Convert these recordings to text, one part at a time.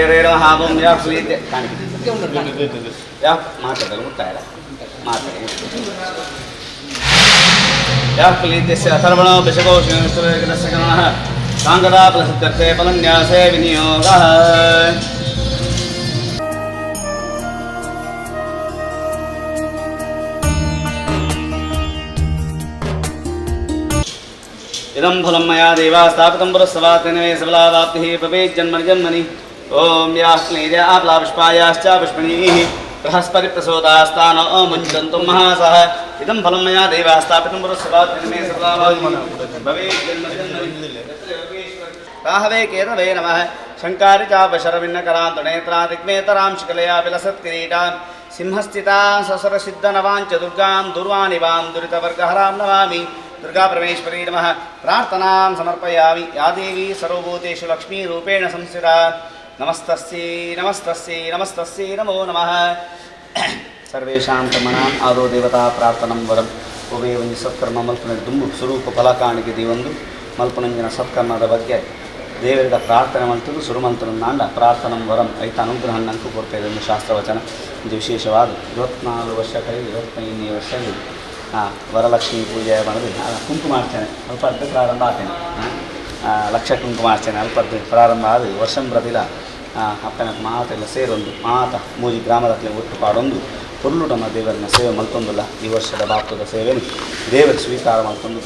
ಕುಬೇರೇ ನಮಃ. ಓಂ ಯಾ ಪ್ರೀತೆ ಯಾ ಮಾತಾಡಲು ಮುಟ್ಟಾಯಲ್ಲ ಮಾತಾಡ. ಯಾ ಪ್ರೀತ್ಯಸ್ಯ ಅಥರ್ವಣೋ ಭಿಷಗೋ ಶ್ರೀ ಕರ್ಣಃ ಸಾಂಗದಾ ಫಲಸಿದ್ಧರ್ಥೆ ಫಲನ್ಯಾಸೇ ವಿನಿಯೋಗಃ. इदं फलं मया देवा स्थापितं पुरस्सवातेन मे सबलावाप्तिः भवेत् जन्मनि जन्मनि. ॐ याः क्लीर्या आप्लापुष्पायाश्च पुष्पणीः बृहस्पतिप्रसोदास्तानो मुञ्चन्तु महासः. इदं फलं मया देवा स्थापितं पुरस्सवातेन मे सबलावाप्तिः भवेत् जन्मनि जन्मनि. राहवे केतवे नमः. शङ्कारि चापशरभिन्नकरां त्रिनेत्रां दिग्मेतरां शिकलया विलसत्किरीटां सिंहस्थितां ससरसिद्धनवां च दुर्गां दुर्वानिवां दुरितवर्गहरां नमामि. दुर्गापरमेश्वरी नमः. प्रार्थनां समर्पयामि. या देवी सर्वभूतेषु लक्ष्मीरूपेण संस्थिता, नमस्तस्यै नमस्तस्यै नमस्तस्यै नमो नमः. ಸರ್ವೇಷಾಂ ಕರ್ಮಣಾಂ ಆದೋ ದೇವತಾ ಪ್ರಾರ್ಥನಂ ವರಂ. ಒವೇ ಒಂಜಿ ಸತ್ಕರ್ಮ ಮಲ್ಪುನ ದುಂಬು ಸ್ವರೂಪ ಫಲಕಾಣಿಕೆ ದೀವೊಂದು ಮಲ್ಪುನಂಜಿನ ಸತ್ಕರ್ಮದ ಬಗ್ಗೆ ದೇವರಿಡ ಪ್ರಾರ್ಥನೆ ಮಲ್ತುದು ಸುರು ಮಲ್ತುನಾಂಡ ಪ್ರಾರ್ಥನಂ ವರಂ, ಐತ ಅನುಗ್ರಹ ನಂಕು ಕೊಡ್ತೇವೆ ಎಂದು ಶಾಸ್ತ್ರವಚನ. ಇದು ವಿಶೇಷವಾದ 24 ವರ್ಷ ಕಳೆದು 25ನೇ ವರ್ಷ ವರಲಕ್ಷ್ಮೀ ಪೂಜೆ ಮಾಡೋದು. ಕುಂಕುಮಾರ್ಚನೆ ಅಲ್ಪದ್ದು ಪ್ರಾರಂಭ ಆತೇನೆ. ಲಕ್ಷ ಕುಂಕುಮಾರ್ಚನೆ ಅಲ್ಪದ್ದು ಪ್ರಾರಂಭ ಆದ ವರ್ಷಂ ಪ್ರತಿಲ ಅಪ್ಪನ ಮಾತೆಲ್ಲ ಸೇರೊಂದು ಮಾತ ಮೂಜಿ ಗ್ರಾಮದಕ್ಲೆ ಒಟ್ಟು ಪಾಡೊಂದು ಪೊರ್ಲುಡಮ ದೇವರನ್ನ ಸೇವೆ ಮಲ್ತೊಂದುಲ್ಲ. ಈ ವರ್ಷದ ಬಾಪ್ತದ ಸೇವೆನು ದೇವರ ಸ್ವೀಕಾರ ಮಲ್ತೊಂದು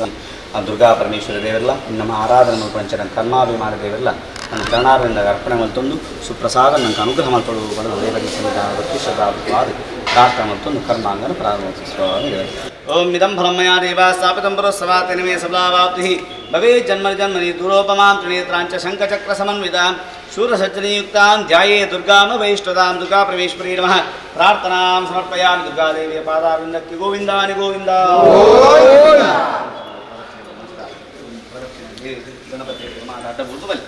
ಆ ದುರ್ಗಾ ಪರಮೇಶ್ವರ ದೇವರಲ್ಲ ನಮ್ಮ ಆರಾಧನೆ ಮಲ್ಪಂಚನ ಕರ್ಮಾಭಿಮಾನ ದೇವರಲ್ಲ ನನ್ನ ಕರುಣಾರವಿಂದ ಅರ್ಪಣೆ ಮಲ್ತೊಂದು ಸುಪ್ರಸಾದ ನಂಗೆ ಅನುಗ್ರಹ ಮಲ್ಪಡು ಬಡದು ದೇವರಿಗೆ ಸನ್ನಿಧಾನ ಭಕ್ತಿ ಶ್ರದ್ಧಾವಾದ ಪ್ರಾರ್ಥನೆ ಮಲ್ತೊಂದು ಕರ್ಮಾಂಗನ ಪ್ರಾರಂಭ. ಓಂ ಇದಂ ಫಲಂ ಮಯಾ ದೇವ ಸ್ಥಾಪಿತಂ ಪುರಸ್ಸವಾತೇನ ಮೇ ಸಬಲಾವಾಪ್ತಿಃ ಭವೇತ್ ಜನ್ಮನಿ ಜನ್ಮನಿ. ದುರೋಪಮಾಂ ತ್ರಿನೇತ್ರಾಂಚ ಶಂಖಚಕ್ರಸಮನ್ವಿತಾಂ ಶೂರಸಜ್ಜನಿಯುಕ್ತಾಂ ಧ್ಯಾಯೇ ದುರ್ಗಾಮಭೈಷ್ಟದಾಂ. ದುರ್ಗಾ ಪರಮೇಶ್ವರೀ ನಮಃ. ಪ್ರಾರ್ಥನಾಂ ಸಮರ್ಪಯಾಮಿ. ದುರ್ಗಾದೇವಿಯ ಪಾದಾರವಿಂದಕ್ಕೆ ಗೋವಿಂದಾನಿ ಗೋವಿಂದ. ಗಣಪತಿ ಮಾತಾಟ ಬುರ್ದು ಬಲ್ಲಿ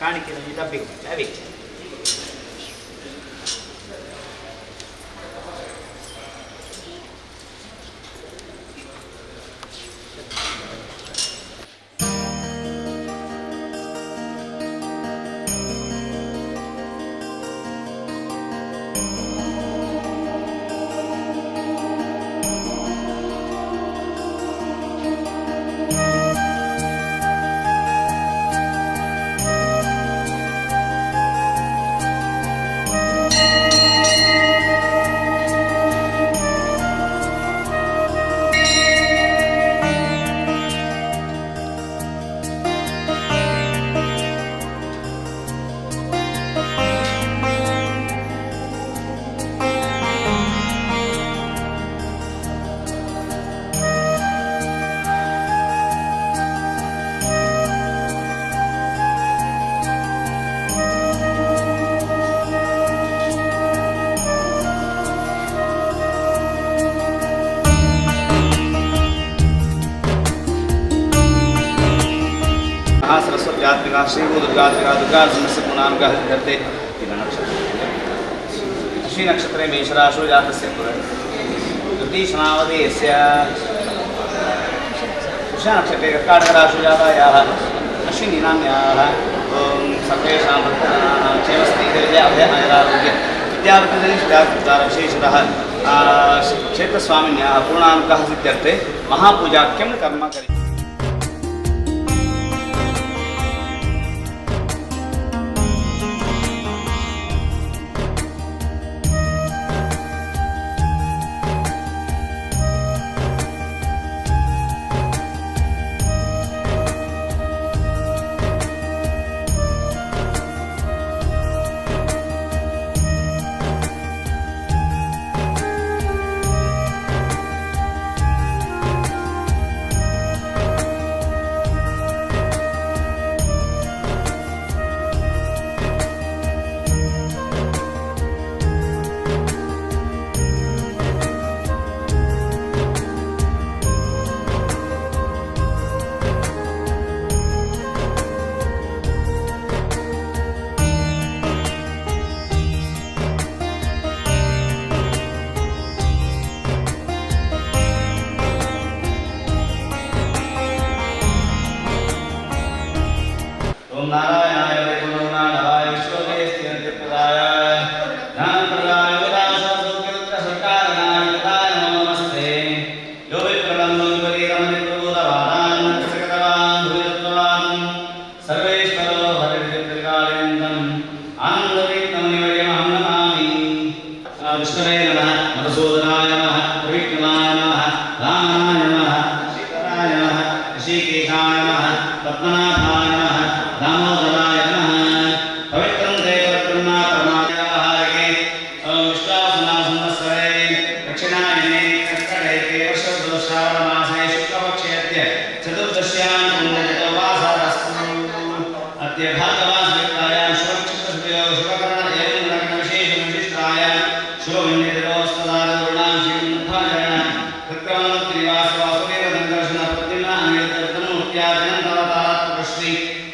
ಕಾಣಿಕೆ ಡಬ್ಬಿ ಅವಿ. ಮಹಾಸರಸ್ವತ್ಯಾತ್ಮಿಕಾ ಶ್ರೀ ದುರ್ಗಾತ್ಮಿಕಾ ದುರ್ಗಾ ಸಮಸ್ಯ ಪೂರ್ಣಾನುಗ್ರಹ ಸಿದ್ಧರ್ಥೆ. ನಕ್ಷತ್ರ ಶ್ರೀ ನಕ್ಷತ್ರೆ ಮೇಷರಾಶೋ ಜಾತಸ್ಯ ಜ್ಯೋತಿಷನಾಮಧೇಯಸ್ಯ ನಕ್ಷತ್ರೆ ಕರ್ಕಾಟಕರಾಶೋ ಜಾತಾಯಾः ಅಶ್ವಿನೀನಾಮ್ಯಾः. ಓಂ ಸರ್ವೇಷಾಂ ಭಕ್ತಜನಾನಾಂ ಕ್ಷೇಮಸ್ಥೈರ್ಯ ಅಭಯ ಆಯುರಾರೋಗ್ಯ ವಿದ್ಯಾವೃದ್ಧಿ ವಿಶೇಷತಃ ಕ್ಷೇತ್ರಸ್ವಾಮಿನ್ಯಾः ಪೂರ್ಣಾನುಗ್ರಹ ಸಿದ್ಧ್ಯರ್ಥೆ ಮಹಾಪೂಜಾಖ್ಯಂ ಕರ್ಮ ಕರಿ. आनन्दतीर्थमुनिवर्यमहं नमामि। विष्णवे नमः, मधुसूदनाय नमः, त्रिविक्रमाय नमः, रामनाय नमः, श्रीधराय नमः, ऋषिकेशाय नमः, पद्मनाभाय नमः, दामोदराय नमः। पवित्रं ते परब्रह्म परमात्माहारके विश्वासनासंवत्सरे दक्षिणायने कर्कटैके वर्षदोषावणमासे शुक्लपक्षे अद्य चतुर्दश्यां पुण्यतिथौ वासरस्तु। अद्य भार्गवासयुक्तायां शुभनक्षत्रशुभयो शुभकर्ण एवं लग्नविशेषविशिष्टायां शुभपुण्यतिथौ श्रीमद्भाजन विक्रमत्रिवासवासुदेवसङ्कर्षण प्रद्युम्न अनिरुद्धमूर्त्याजनन्तवतारात्मकश्री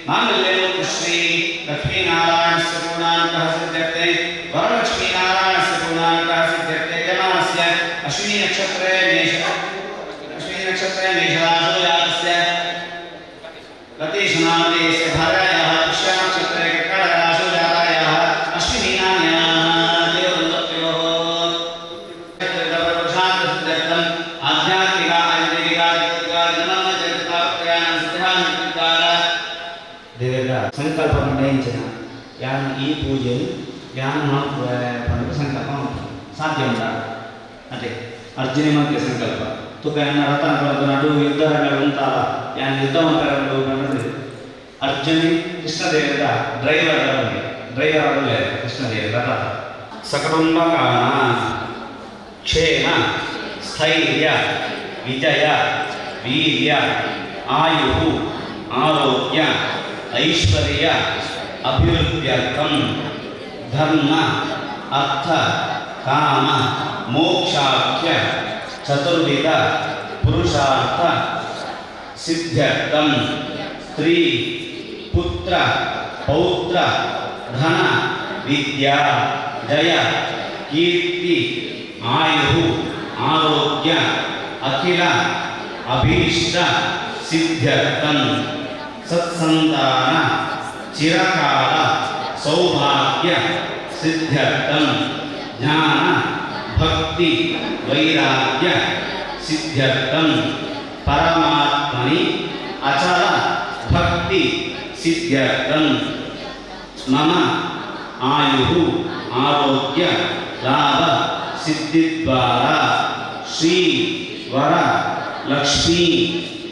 माङ्गल्यमूर्तिश्री लक्ष्मीनारायणस्य पूर्णानुग्रह सिद्ध्यर्थे वरलक्ष्मीनारायणस्य पूर्णानुग्रह सिद्ध्यर्थे यजमानस्य अश्विनी नक्षत्रे मेषराशौ जातस्य लतीशनामधेयस्य भार्यायाः पुष्यानक्षत्रे कर्कटराशौ जातायाः अश्विनीनाम्याः देवदम्पत्योः आध्यात्मिका ದೇವರ ಸಂಕಲ್ಪ ಮಂಡೇಂಚಿನ ಯಾನು ಈ ಪೂಜೆ ಯಾನು ಪಂಡ ಸಂಕಲ್ಪ ಸಾಧ್ಯ ಉಂಟ ಅದೇ ಅರ್ಜುನ ಮಧ್ಯೆ ಸಂಕಲ್ಪ ತುಕ ಎನ್ನ ರಥನ ನಡು ಯುದ್ಧಗಳು ಉಂಟಾದ ಯಾನು ಯುದ್ಧ ಮಂತ್ರಗಳು ಅರ್ಜುನ ಕೃಷ್ಣದೇವರ ಡ್ರೈವರ್ ಡ್ರೈವರ್ ಆಗಲೇ ಕೃಷ್ಣದೇವ ರಥ ಸಕುಟುಂಬಕಾನ ಕ್ಷೇಮ ಸ್ಥೈರ್ಯ ವಿಜಯ ವೀರ್ಯ ಆಯು ಆರೋಗ್ಯ ಐಶ್ವರ್ಯ ಅಭಿವೃದ್ಧ್ಯರ್ಥಂ ಧರ್ಮ ಅರ್ಥ ಕಾಮ ಮೋಕ್ಷಾಖ್ಯ ಚತುರ್ವಿಧ ಪುರುಷಾರ್ಥ ಸಿದ್ಧ್ಯರ್ಥಂ ಸ್ತ್ರೀ ಪುತ್ರ ಪೌತ್ರ ಧನ ವಿದ್ಯಾ ಜಯ ಕೀರ್ತಿ ಆಯು ಆರೋಗ್ಯ ಅಖಿಲ ಅಭೀಷ್ಟ ಸಿದ್ಧ್ಯರ್ಥಂ ಸತ್ಸಂತಾನ ಚಿರಕಾಲ ಸೌಭಾಗ್ಯ ಸಿದ್ಧ್ಯರ್ಥಂ ಜ್ಞಾನ ಭಕ್ತಿ ವೈರಾಗ್ಯ ಸಿದ್ಧ್ಯರ್ಥಂ ಪರಮಾತ್ಮನಿ ಅಚಲ ಭಕ್ತಿ ಸಿದ್ಧ್ಯರ್ಥಂ ಮಮ ಆಯು ಆರೋಗ್ಯ ಲಾಭ ಸಿದ್ಧಿದ್ವಾರ ಶ್ರೀ ವರ ಲಕ್ಷ್ಮೀ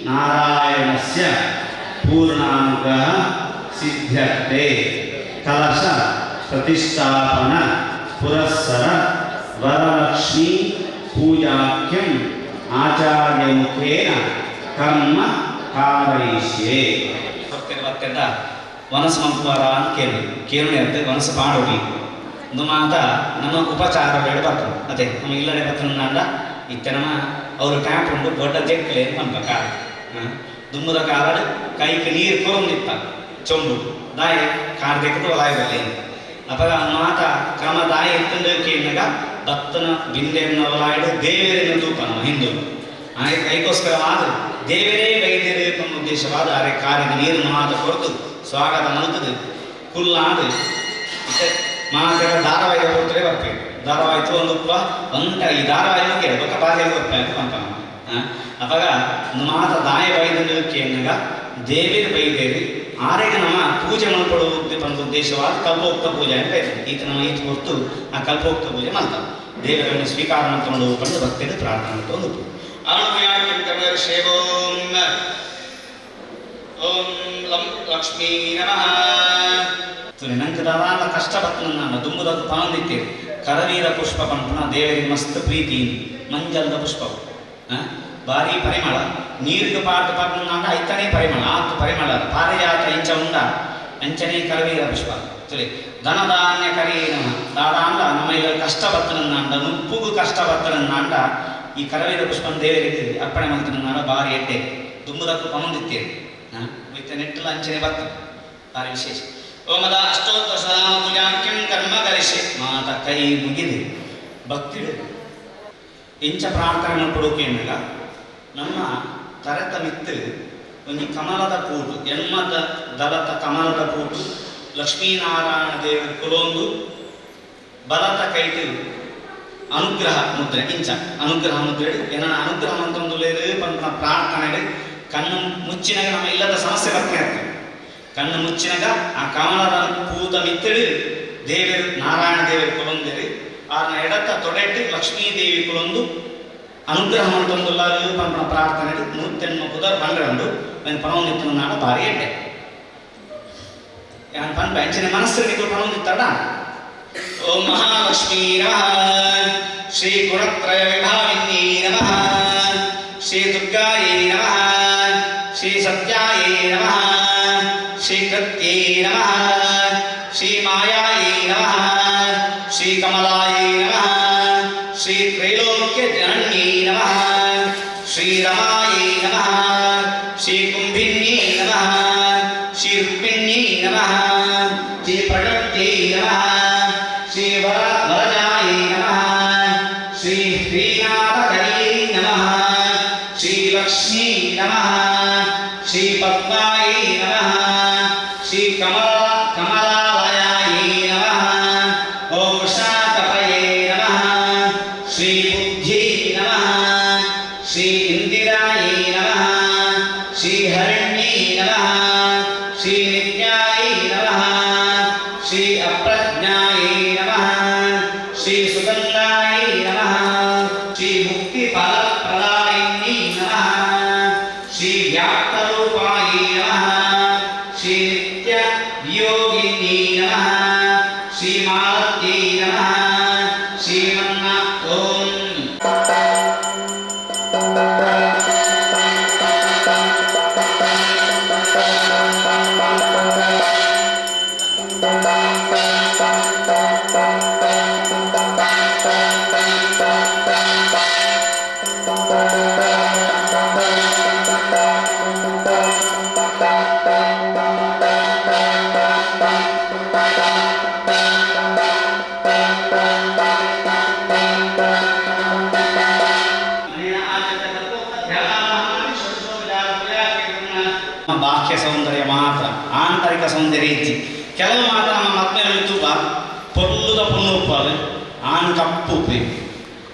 ನಾರಾಯಣಸ್ಯ ಪೂರ್ಣಾನುಗ್ರಹ ಸಿದ್ಧ್ಯರ್ಥೆ ಕಲಶ ಪ್ರತಿಷ್ಠಾಪನ ಪುರಸ್ಸರ ವರಲಕ್ಷ್ಮೀ ಪೂಜಾಖ್ಯಂ ಆಚಾರ್ಯ ಮುಖೇನ ಕರ್ಮ ಕಾರಯಿಷ್ಯೆ. ಭಕ್ತರ ವನಸು ಮಂಕುವಾರ ಅಂತ ಕೇಳಿ ಕೇಳಿ ಅಂತ ವನಸು ಪಾಡೋಡಿ ಒಂದು ಮಾತ ನಮ್ಮ ಉಪಚಾರ ಬೇಡ ಬರ್ತದೆ ಅದೇ ನಮ್ಮ ಇಲ್ಲಡೆ ಬರ್ತದ ಇತ್ತೆ ನಮ್ಮ ಅವರು ಟ್ಯಾಪ್ ಉಂಟು ದೊಡ್ಡ ಜೆಕ್ಕಲೆ ಪಂಪ ಕಾರ ದುಮ್ಮದ ಕಾರಣ ಕೈಗೆ ನೀರು ಕೊರೊಂದಿತ್ತ ಚೊಂಬು ದಾಯ ಕಾರ್ ದೆಕ್ಕದು ಒಲಾಯ ಬರಲಿ ಅಪಗ ಮಾತ ಕ್ರಮ ದಾಯ ಎತ್ತಂದು ಕೇಳಿದಾಗ ಭಕ್ತನ ಗಿಂಡೆಯನ್ನು ಒಲಾಯ್ಡು ದೇವರನ್ನು ತೂಪ ನಮ್ಮ ಹಿಂದೂ ಆಗ ಕೈಗೋಸ್ಕರವಾದ ದೇವರೇ ವೈದ್ಯರೇ ತಮ್ಮ ಉದ್ದೇಶವಾದ ಅರೆ ಕಾರಿಗೆ ನೀರನ್ನು ಮಾತ ಕೊರತು ಸ್ವಾಗತ ಮಲ್ತದು ಕುಲ್ಲಾದು ಮಾತೆಲ್ಲ ಧಾರಾವಾಹಿ ಹೋಗ್ತಾರೆ ಬರ್ತೀವಿ ಧಾರಾವಾಹಿ ಒಂದು ಉಪ್ಪ ಒಂಟ ಈ ಧಾರಾವಾಹಿ ಕೇಳಿ ಬೊಕ್ಕ ಬಾರಿ ಬರ್ಪ ಅಂತ ಅವಾಗ ಮಾತ ದಾಯ ಬೈದಂದು ಕೇಳಿದಾಗ ದೇವಿರ ಬೈದೇರಿ ಆರೆಗೆ ನಮ್ಮ ಪೂಜೆ ಮಾಡ್ಕೊಡುವ ಒಂದು ಉದ್ದೇಶವಾದ ಕಲ್ಪೋಕ್ತ ಪೂಜೆ ಅಂತ ಇರ್ತದೆ. ಈತ ನಮ್ಮ ಈತ ಹೊರತು ಆ ಕಲ್ಪೋಕ್ತ ಪೂಜೆ ಮಾಡ್ತಾರೆ ದೇವರನ್ನು ಸ್ವೀಕಾರ ಮಾಡ್ಕೊಂಡು ಹೋಗ್ಕೊಂಡು ಭಕ್ತಿಗೆ ಪ್ರಾರ್ಥನೆ ಮಾಡ್ಕೊಂಡು ಓಂ ಲಂ ಲಕ್ಷ್ಮೀ ನಮಃ. ನಂಗೆ ದಾದ ಕಷ್ಟ ಬರ್ತನ ದುಂಬುದಕ್ಕೆ ಪಾಂದಿತ್ತೇವೆ ಕರವೀರ ಪುಷ್ಪ ಪಂಪನ ದೇವರಿಗೆ ಮಸ್ತ್ ಪ್ರೀತಿ ಮಂಜಲ್ದ ಪುಷ್ಪ ಭಾರಿ ಪರಿಮಳ ನೀರಿಗೆ ಪಾಟ ಪಾಟ್ನಾಗ ಐತನೇ ಪರಿಮಳ ಆತು ಪರಿಮಳ ಪಾರಿಜಾತ ಇಂಚ ಉಂಡ ಅಂಚನೇ ಕರವೀರ ಪುಷ್ಪ ತುಳಿ ಧನಧಾನ್ಯ ಕರಿ ನಮ ದಾದಾಂಡ ನಮ್ಮ ಈಗ ಕಷ್ಟ ಬರ್ತನಂದ ನುಪ್ಪುಗು ಕಷ್ಟ ಬರ್ತನಂದ ಈ ಕರವೀರ ಪುಷ್ಪನ ದೇವರಿಗೆ ಅರ್ಪಣೆ ಮಾಡ್ತಾನ ಭಾರಿ ಎಡ್ಡೆ ದುಂಬುದಕ್ಕೂ ಪಮಂದಿತ್ತೇವೆ ವಿತ್ತ ನೆಟ್ಟಲ ಅಂಚನೆ ಬರ್ತದೆ ಭಾರಿ ವಿಶೇಷ. ಓಮದ ಅಷ್ಟೋತ್ತರ ಸದಾಮ ಪೂಜಾಂ ಕಿಂ ಕರ್ಮ ಕರಿಷ್ಯೆ ಮಾತ ಕೈ ಮುಗಿದು ಭಕ್ತಿಡು ಇಂಚ ಪ್ರಾರ್ಥನೆ ಕೊಡುಕೇನಾಗ ನಮ್ಮ ತರತ ಮಿತ್ತು ಒಂಜಿ ಕಮಲದ ಪೂಟು ಎನ್ಮದ ದಳತ ಕಮಲದ ಪೂಟು ಲಕ್ಷ್ಮೀನಾರಾಯಣ ದೇವರ ಕುಲೊಂದು ಬಲತ ಕೈಟು ಅನುಗ್ರಹ ಮುದ್ರೆ ಇಂಚ ಅನುಗ್ರಹ ಮುದ್ರೆ ಏನ ಅನುಗ್ರಹ ಅಂತಂದು ಪಂಪ ಪ್ರಾರ್ಥನೆ ಕಣ್ಣು ಮುಚ್ಚಿನಾಗ ನಮ್ಮ ಇಲ್ಲದ ಸಮಸ್ಯೆ ಬರ್ತದೆ. ಕಣ್ಣು ಮುಚ್ಚಿನಾಗ ಆ ಕಮಲದ ಪೂತ ಮಿತ್ತಳು ದೇವರು ನಾರಾಯಣ ದೇವರು ಕುಲೊಂದೇರಿ ಆರ್ನ ಎಡತ್ತ ತೊಡೆಟ್ಟು ಲಕ್ಷ್ಮೀ ದೇವಿ ಕುಲೊಂದು ಅನುಗ್ರಹ ಮಂತೊಂದುಲ್ಲ ಪಂಪನ ಪ್ರಾರ್ಥನೆ 108 ಪುದರ್ 12 ನಾನು ಪಣವೊಂದಿತ್ತನ ನಾಡ ಭಾರಿ ಎಡ್ಡೆ ಯಾನ್ ಪನ್ಪ ಅಂಚಿನ ಮನಸ್ಸು ಪಣವೊಂದಿತ್ತಡ. ಓಂ ಮಹಾಲಕ್ಷ್ಮೀ ನಮಃ, ಶ್ರೀ ಗುಣತ್ರಯ ವಿಭಾವಿನ್ಯೈ ನಮಃ, ಶ್ರೀ ದುರ್ಗಾಯೈ ನಮಃ, ಶ್ರೀ ಸತ್ಯಾಯೈ ನಮಃ, ಶ್ರೀ ಕೃತ್ಯೈ ನಮಃ, ಶ್ರೀ ಮಾಯಾಯೈ ನಮಃ, ಶ್ರೀ ಕಮಲಾಯೈ ನಮಃ, ಶ್ರೀ ತ್ರೈಲೋಕ್ಯ ಜನನ್ಯೈ ನಮಃ, ಶ್ರೀ ರಮಾಯೈ ನಮಃ, ಶ್ರೀ ಕುಂಭಿನ್ಯೈ ನಮಃ, ಶ್ರೀ ರುಕ್ಮಿಣ್ಯೈ ನಮಃ, ಶ್ರೀ ಪ್ರಗತ್ಯೈ ನಮಃ, ಶ್ರೀ ವರಜಾಯೈ ನಮಃ, ಶ್ರೀ ಶ್ರೀನಾಥಕರ್ಯೈ ನಮಃ, ಶ್ರೀ ಲಕ್ಷ್ಮೀ ನಮಃ, ಶ್ರೀ ಪದ್ಮಾಯೈ ನಮಃ, ಶ್ರೀ ಕಮಲಾಲಯಾಯೈ ನಮಃ, ಓಂ ಶಾಕಪಯೇ ನಮಃ, ಶ್ರೀ ಬುದ್ಧ್ಯೈ ನಮಃ, ಶ್ರೀ ಇಂದಿರಾಯೈ ನಮಃ, ಶ್ರೀ ಹರಣ್ಯೈ ನಮಃ, ಶ್ರೀ ನಿತ್ಯಾಯೈ ನಮಃ, ಶ್ರೀ ಅಪ್ರಜ್ಞಾಯೈ ನಮಃ, ಶ್ರೀ ಸುಗಂಧಾಯೈ ನಮಃ, ಶ್ರೀ ಮುಕ್ತಿಫಲಪ್ರದಾಯಿನ್ಯೈ ನಮಃ, ಶ್ರೀ ವ್ಯಾಪ್ತರೂಪಾಯೈ ನಮಃ, ಶ್ರೀ ನಿತ್ಯ ವಿಯೋಗಿನ್ಯೈ ನಮಃ, ಶ್ರೀ ಮಾಲತ್ಯೈ ನಮಃ, ಶ್ರೀಮನ್ನ ಓಂ. ಬಾಹ್ಯ ಸೌಂದರ್ಯ ಮಾತ್ರ, ಆಂತರಿಕ ಸೌಂದರ್ಯ ಇಜ್ಜಿ. ಕೆಲವು ಮಾತ್ರ ನಮ್ಮ ಮದ್ಮೇಲೆ ತೂಪ ಪೊರ್ಲುದ ಪೊಣ್ಣು ಉಪ್ಪಾಲು ಆನು ಕಪ್ಪು ಉಪ್ಪೆ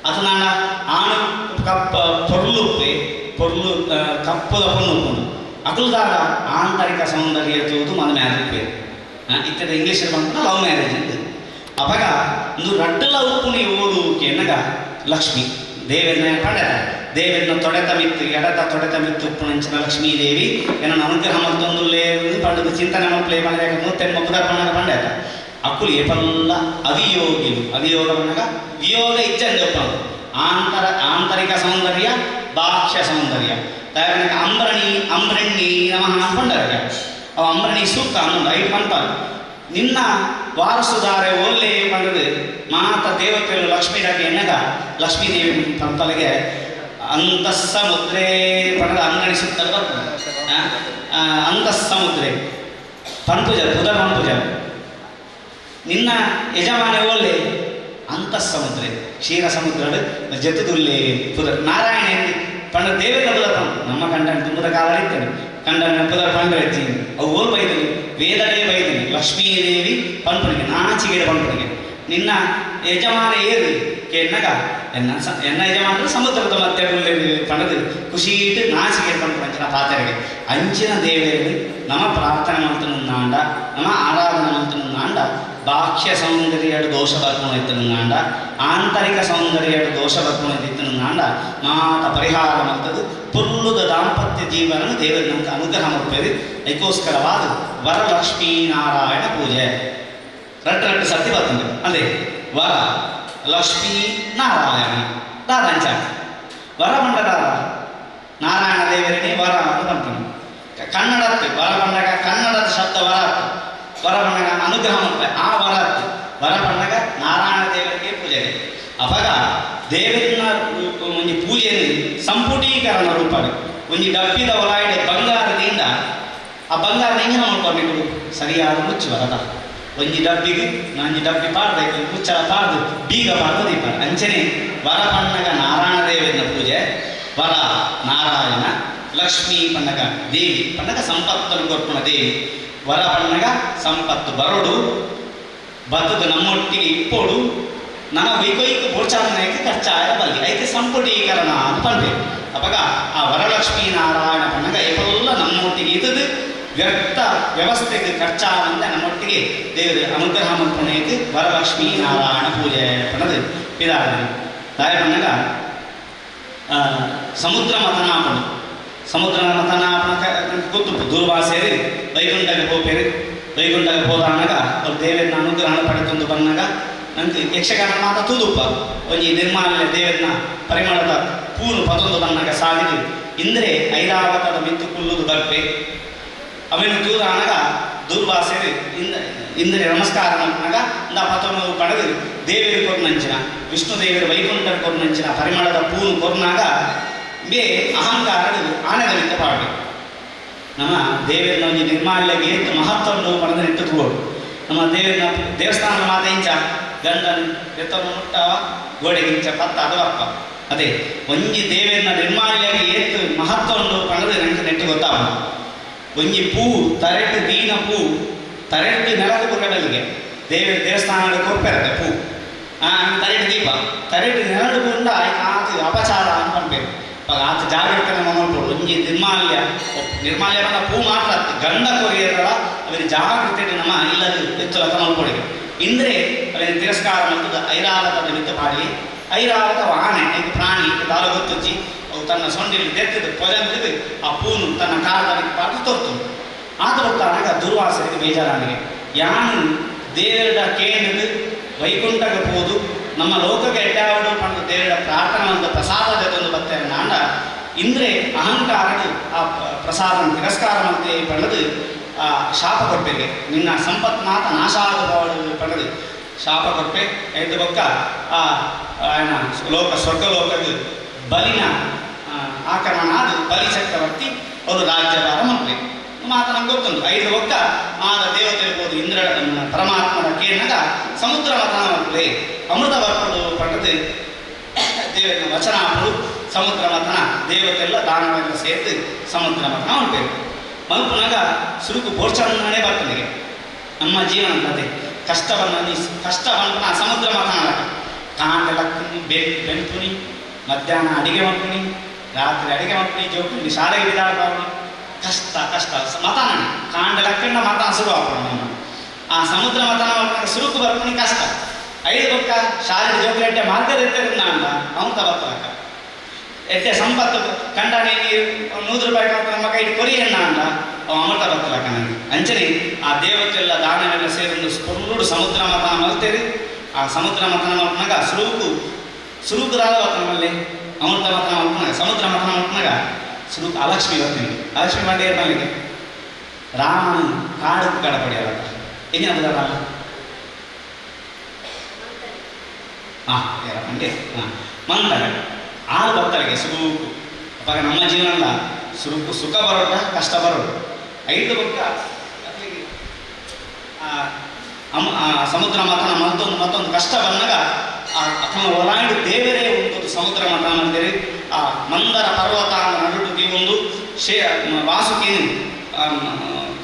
ಅದು ನಾನ ಆನು ಕಪ್ಪ ಪೊರ್ಲು ಉಪ್ಪೆ ಪೊರ್ಲು ಕಪ್ಪುದ ಪೊಣ್ಣು ಉಪ್ಪುಂಡು ಅಕುಲ್ದಾಗ ಆಂತರಿಕ ಸೌಂದರ್ಯ ತೂದು ಮದ್ಮೆ ಆದಿಪ್ಪೆ. ಇತ್ಯದ ಇಂಗ್ಲೀಷ್ ಬಂತ ಲವ್ ಮ್ಯಾರೇಜ್ ಅಂತ. ಅವಾಗ ಒಂದು ರಡ್ಡಲ ಉಪ್ಪುನಿ ಓಡು ಎನ್ನಗ ಲಕ್ಷ್ಮಿ ದೇವೆರ್ನ ಪಡೆದ ದೇವೆರ್ನ ತೊಡೆತ ಮಿತ್ತು ಎಡತ ತೊಡೆತ ಮಿತ್ತು ಉಪ್ಪುನಂಚಿನ ಲಕ್ಷ್ಮೀ ದೇವಿ ಎನ್ನ ಅನುಗ್ರಹ ಮಲ್ತೊಂದುಲ್ಲೇ ಪಂಡದ ಚಿಂತನೆ ಮಲ್ಪಲೆ ಪಂಡ 108 ಪುದರ್ ಪಣ್ಣಗ ಪಂಡಾತ ಅಕುಲು ಏಪಲ್ಲ ಅವಿಯೋಗಿಲು. ಅವಿಯೋಗ ಪಣ್ಣಗ ವಿಯೋಗ ಇಜ್ಜಂದೆ ಉಪ್ಪನು ಆಂತರಿಕ ಸೌಂದರ್ಯ ಬಾಹ್ಯ ಸೌಂದರ್ಯ ತಯಾರಕ ಅಂಬ್ರಣಿ ಅಂಬ್ರಣ್ಣಿ ನಮಃ ಪಂಡಾರ ಅವ ಅಂಬ್ರಣಿ ಸೂಕ್ತ ಅನ್ನೋದು ಐದು ಪಂಪಾರು ನಿನ್ನ ವಾರಸುದಾರೆ ಓಲ್ಲೆ ಪಂಡದು ಮಾತ ದೇವತೆಗಳು ಲಕ್ಷ್ಮೀ ಡಾಕೆ ಎನ್ನಗ ಲಕ್ಷ್ಮೀ ದೇವಿ ಪಂಪಲಿಗೆ ಅಂತಃಸಮುದ್ರೇ ಪಂಡದ ಅಂಗಡಿ ಸುತ್ತಲೂ ಬರ್ತದೆ. ಅಂತಃಸಮುದ್ರೆ ಪಂಪುಜ ಪುದ ಪಂಪುಜ ನಿನ್ನ ಯಜಮಾನ ಓಲ್ಲೆ ಅಂತಃಸಮುದ್ರೆ ಕ್ಷೀರ ಸಮುದ್ರದ ಜತುದುಲ್ಲೆ ಪುದ ನಾರಾಯಣ ಪಂಡ ದೇವೇಂದ್ರ ಪುದ ನಮ್ಮ ಕಂಡನ ತುಂಬದ ಕಾಲ ಇರ್ತದೆ ಕಂಡನ ಪುದ ಪಂಡ ಹೆಚ್ಚಿ ಅವು ಓಲ್ ಬೈದಿನಿ ವೇದನೇ ಬೈದಿನಿ ಲಕ್ಷ್ಮೀದೇವಿ ಪಂಪನಿಗೆ ನಾಚಿಗೆಡ ಪಂಪನಿಗೆ ನಿನ್ನ ಯಜಮಾನ ಏರು ಕೇನ್ನಗ ಎನ್ನ ಎನ್ನ ಯಜಮಾನರು ಸಮುದ್ರದ ಮಧ್ಯೆ ಪಣದು ಖುಷಿಯಿಟ್ಟು ನಾಚಿಗೆ ಪಂಪನ ಪಾತ್ರೆಗೆ ಅಂಚಿನ ದೇವರಿಗೆ ನಮ ಪ್ರಾರ್ಥನೆ ಮಂತನುಂದಾಂಡ ನಮ ಆರಾಧನೆ ಮಂತನುಂದಾಂಡ ಬಾಹ್ಯ ಸೌಂದರ್ಯ ದೋಷ ಬರ್ಪುಣ ಆಂತರಿಕ ಸೌಂದರ್ಯ ದೋಷ ಬರ್ಪುಣ ಇತ್ತನುಂದಾಂಡ ಮಾತ ಪರಿಹಾರ ಮಂತದು ಪುರ್ಲುದ ದಾಂಪತ್ಯ ಜೀವನ ದೇವರು ನಮ್ಗೆ ಅನುಗ್ರಹ ಮಾಡ್ತೇವೆ. ಅದಕ್ಕೋಸ್ಕರವಾದ ವರಲಕ್ಷ್ಮೀನಾರಾಯಣ ಪೂಜೆ ರಟ್ಟು ರಟ್ಟು ಸರ್ತಿ ಬರ್ತದೆ ಅದೇ ವರ ಲಕ್ಷ್ಮೀ ನಾರಾಯಣ ದಾದಂಚ ವರ ಮಂಡದಾರ ನಾರಾಯಣ ದೇವರೇ ವರ ಅಂತ ಬಂತೀನಿ. ಕನ್ನಡಕ್ಕೆ ವರ ಬಂದಾಗ ಕನ್ನಡದ ಶಬ್ದ ವರ ವರ ಬಂದಾಗ ಅನುಗ್ರಹ ಮಾಡ್ತಾರೆ ಆ ವರ ವರ ಬಂದಾಗ ನಾರಾಯಣ ದೇವರಿಗೆ ಪೂಜೆ. ಅವಾಗ ದೇವರನ್ನ ಒಂಜಿ ಪೂಜೆಯನ್ನು ಸಂಪುಟೀಕರಣ ರೂಪ ಒಂಜಿ ಡಬ್ಬಿದ ಒಳಗಡೆ ಬಂಗಾರದಿಂದ ಆ ಬಂಗಾರದ ಹೆಂಗೆ ಮಾಡ್ಕೊಬೇಕು ಸರಿಯಾದ ಮುಚ್ಚು ಬರದ ಒಂಜಿ ಡಬ್ಬಿಗೆ ನಂಜಿ ಡಬ್ಬಿ ಪಾಡ್ದ ಮುಚ್ಚಳ ಪಾಡ್ದು ಬೀಗ ಪಾಡ್ದು ದೀಪ ಅಂಚನೆ ವರ ಪಣ್ಣಗ ನಾರಾಯಣ ದೇವರನ್ನ ಪೂಜೆ ವರ ನಾರಾಯಣ ಲಕ್ಷ್ಮೀ ಪಣ್ಣಗ ದೇವಿ ಪಣ್ಣಗ ಸಂಪತ್ತನ್ನು ಕೊರ್ಪುಣ ದೇವಿ ವರ ಪಣ್ಣಗ ಸಂಪತ್ತು ಬರೋಡು ಬತ್ತದ ನಮ್ಮೊಟ್ಟಿಗೆ ಇಪ್ಪೋಡು ನನ್ನ ವೈಕೈಕ ಬೋರ್ಚಾದನೆಗೆ ಖರ್ಚಾಯ ಬಲ್ಲಿ ಐತೆ ಸಂಪುಟೀಕರಣ ಅಂತ ಪಂಪೆ. ಅವಾಗ ಆ ವರಲಕ್ಷ್ಮೀ ನಾರಾಯಣ ಪಣ್ಣಗ ಏಪಲ್ಲ ನಮ್ಮೊಟ್ಟಿಗೆ ಇದ್ದದ್ದು ವ್ಯರ್ಥ ವ್ಯವಸ್ಥೆಗೆ ಖರ್ಚಾವಂದ ನಮ್ಮೊಟ್ಟಿಗೆ ದೇವರು ಅನುಗ್ರಹ ಮಲ್ಪುನೇಕ್ ವರಲಕ್ಷ್ಮೀ ನಾರಾಯಣ ಪೂಜೆ ಪಣದು ಪಿದಾಡನೆ ದಾಯ ಪನ್ನಗ ಸಮುದ್ರ ಮಥನಾಪಣು ಸಮುದ್ರ ಮಥನಾಪಣ ಗೊತ್ತು ದೂರ್ವಾಸೇರಿ ವೈಕುಂಠಕ್ಕೆ ಪೋಪೇರಿ ವೈಕುಂಠಕ್ಕೆ ಹೋದಾನಗ ಅವ್ರು ದೇವರನ್ನ ಅನುಗ್ರಹ ಪಡೆತೊಂದು ಬಂದಾಗ ನಂಗೆ ಯಕ್ಷಗಾನ ಮಾತ ತೂದುಪ್ಪ ಒಂಜಿ ನಿರ್ಮಾಲ್ಯ ದೇವರನ್ನ ಪರಿಮಳದ ಪೂನು ಪತೊಂದು ಬಂದಾಗ ಸಾಧಿದು ಇಂದ್ರೆ ಐರಾವತದ ಮಿತ್ತು ಕುಲ್ಲುದು ಬರ್ಪೆ ಅವೆನು ತೂದಾನಗ ದೂರ್ವಾಸೇರಿ ಇಂದ್ರೆ ನಮಸ್ಕಾರ ಮಲ್ಪುನಗ ಇಂದ ಪತೊಂದು ಪಡೆದು ದೇವರು ಕೊರ್ನಂಚಿನ ವಿಷ್ಣು ದೇವರು ವೈಕುಂಠ ಕೊರ್ನಂಚಿನ ಪರಿಮಳದ ಪೂನು ಕೊರ್ನಾಗ ಬೇ ಅಹಂಕಾರದ ಆನೆದ ಮಿತ್ತ ಪಾಡು ನಮ್ಮ ದೇವರನ್ನ ಒಂಜಿ ನಿರ್ಮಾಲ್ಯಗೆ ಏತ್ ಮಹತ್ವ ಪಡೆದು ನೆಟ್ಟು ತೂವೊಡು ನಮ್ಮ ದೇವರನ್ನ ದೇವಸ್ಥಾನದ ಮಾತ ಇಂಚ ಗಂಡನ ಎತ್ತನ್ನು ಮುಟ್ಟಾವ ಗೋಡೆಗೆ ಇಂಚ ಪತ್ತ ಅದು ಅಪ್ಪ ಅದೇ ಒಂಜಿ ದೇವರನ್ನ ನಿರ್ಮಾಲ್ಯಗೆ ಏತ್ ಮಹತ್ವ ಪಡೆದು ನನಗೆ ನೆಟ್ಟು ಗೊತ್ತಾವ ಒಂಜಿ ಪೂ ತರೆಟ್ಟು ದೀನ ಪೂ ತರೆಟ್ಟು ನೆಲದ ಬುರಡಲಿಗೆ ದೇವರ ದೇವಸ್ಥಾನದ ಕೊರ್ಪೆರತ್ತೆ ಪೂ ತರೆಟ್ಟು ದೀಪ ತರೆಟ್ಟು ನೆಲಡು ಪೂಂಡ ಆತ ಅಪಚಾರ ಅಂತ ಪನ್ಪೇರು ಆತ ಜಾಗ್ರತೆ ಮಲ್ಪೊಡು ಒಂಜಿ ನಿರ್ಮಾಲ್ಯ ನಿರ್ಮಾಲ್ಯ ಪಂಡ ಪೂ ಮಾತ್ರ ಗಂಧ ಕೊರಿಯರ ಅವನ ಜಾಗ್ರತೆ ನಮ್ಮ ಇಲ್ಲದ ಎತ್ತುಲಕ ಮಲ್ಪೊಡಿಗೆ ಇಂದ್ರೆ ಅವನ ತಿರಸ್ಕಾರ ಮಲ್ತದ ಐರಾವತದ ಮಿತ್ತ ಪಾಡಿ ಐರಾವತ ಆನೆ ಐದು ಪ್ರಾಣಿ ದಾಲ ಗೊತ್ತುಜ್ಜಿ ಅವು ತನ್ನ ಸೊಂಡಿಲು ದೆತ್ತದು ಪೊಜಂದಿದ್ದು ಆ ಪೂನು ತನ್ನ ಕಾಲದ ಪಾಡು ತೊರ್ತು ಆತ ಗೊತ್ತಾನಾಗ ದುರ್ವಾಸರಿಗೆ ಬೇಜಾರಾನಿಗೆ ಯಾನು ದೇವರ ಕೇಂದ್ರದ ವೈಕುಂಠಕ್ಕೆ ಹೋದು ನಮ್ಮ ಲೋಕಕ್ಕೆ ಎಡ್ಡಾವಡು ಪಂಡು ದೇವರ ಪ್ರಾರ್ಥನೆ ಒಂದು ಪ್ರಸಾದ ಜೊತೆ ಬತ್ತೆ ನಾಂಡ ಇಂದ್ರೆ ಅಹಂಕಾರಡು ಆ ಪ್ರಸಾದ ತಿರಸ್ಕಾರ ಮತ್ತೆ ಪಡೆದು ಆ ಶಾಪ ಕೊಪ್ಪೆಗೆ ನಿನ್ನ ಸಂಪತ್ ಮಾತ ನಾಶ ಆಗಬಾಡು ಪಡೆದು ಶಾಪ ಕೊಪ್ಪೆ ಐದು ಬೊಕ್ಕ ಆ ఆయన ಲೋಕ ಸ್ವರ್ಗಲೋಕದ ಬಲಿನ ಆಕ್ರಮಣ ಅದು ಬಲಿ ಚಕ್ರವರ್ತಿ ಅವರು ರಾಜ್ಯಭಾರ ಮಲ್ಪೆ ಮಾತ ನಮ್ಗೆ ಗೊತ್ತುಂಟು ಐದು ಒಕ್ಕ ಮಾದ ದೇವತೆ ಇರ್ಬೋದು ಇಂದ್ರ ಪರಮಾತ್ಮನ ಕೇಳಿನಾಗ ಸಮುದ್ರ ಮಥನ ಮಲ್ಪೆ ಅಮೃತ ಬರ್ಪಡು ಪಡೆದು ದೇವನ ವಚನ ಆಪಡು ಸಮುದ್ರ ಮಥನ ದೇವತೆಲ್ಲ ದಾನವೆಲ್ಲ ಸೇರಿದು ಸಮುದ್ರ ಮಥನ ಮಲ್ಪೇರು ಮಲ್ಪುನಾಗ ಸುರುಕು ಬೋರ್ಚಣ್ಣನೇ ಬರ್ತನಿಗೆ ನಮ್ಮ ಜೀವನ ಕತೆ ಕಷ್ಟವನ್ನು ಕಷ್ಟ ಬಂದ ಸಮುದ್ರ ಮಥನ ಕಾಂಡ ಲಕ್ಕುನಿ ಬೆಂಪುನಿ ಮಧ್ಯಾಹ್ನ ಅಡಿಗೆ ಮಲ್ಪುನಿ ರಾತ್ರಿ ಅಡಿಗೆ ಮಲ್ಪುನಿ ಜೋಕುನಿ ಶಾಲೆಗೆ ಬಿದಾಡ್ಬಾವಣಿ ಕಷ್ಟ ಕಷ್ಟ ಮತಾನ ಕಾಂಡ ಲಕ್ಕಂಡ ಮತಾನ ಶುರು ಆಪಣ ಆ ಸಮುದ್ರ ಮತಾನ ಸುರುಕು ಬರ್ಪುನಿ ಕಷ್ಟ ಐದು ಬೊಕ್ಕ ಶಾಲೆ ಜೋಕುಲೆಡ್ಡೆ ಮಾರ್ಗದ ಅಂಡ ಅವಂತ ಬರ್ತಲಕ್ಕ ಎಡ್ಡೆ ಸಂಪತ್ತು ಕಂಡಾಣಿ 100 ರೂಪಾಯಿ ನಮ್ಮ ಕೈಲಿ ಕೊರಿಯಣ್ಣ ಅಂಡ ಅವ ಅಮೃತ ಬರ್ತಲಕ್ಕ ನನಗೆ ಅಂಚನೆ ಆ ದೇವತೆಲ್ಲ ದಾನವೆಲ್ಲ ಸೇರೊಂದು ಸ್ಪುರ್ನುಡು ಸಮುದ್ರ ಮತಾನ ಮಲ್ತೇರಿ ಆ ಸಮುದ್ರ ಮಥನ ಮಲ್ಪನಾಗ ಸುರುಕು ಸುರುಕು ರಾದ ನಮ್ಮಲ್ಲಿ ಅಮೃತ ಮಥನ ಮಲ್ಪನಾಗ ಸಮುದ್ರ ಮಥನ ಮಲ್ಪನಾಗ ಸುರುಕು ಅಲಕ್ಷ್ಮಿ ಬರ್ತೀನಿ ಅಲಕ್ಷ್ಮಿ ಮಂಡ್ಯ ಮಲ್ಲಿಗೆ ರಾಮನ ಕಾಡುಕು ಗಡಪಡಿಯಲ್ಲ ಎಂಜಿನ ರಾಮ ಹಾಂ ಯಾರ ಮಂಡ್ಯ ಹಾಂ ಮಂತಗ ಆರು ಭಕ್ತರಿಗೆ ಸುರುಕು ಅವಾಗ ನಮ್ಮ ಜೀವನ ಸುರುಕು ಸುಖ ಬರೋಟ ಕಷ್ಟ ಬರೋಟ ಐದು ಭಕ್ತ ಸಮುದ್ರ ಮಥನ ಮತ್ತೊಂದು ಮತ್ತೊಂದು ಕಷ್ಟ ಬಂದಾಗ ಆ ಅಥವಾ ಒಲಾಂಡು ದೇವರೇ ಒಂದು ಸಮುದ್ರ ಮಥನ ಅಂತೇಳಿ ಆ ಮಂದರ ಪರ್ವತ ನಡುಟು ದೀವೊಂದು ಶೇ ವಾಸುಕಿ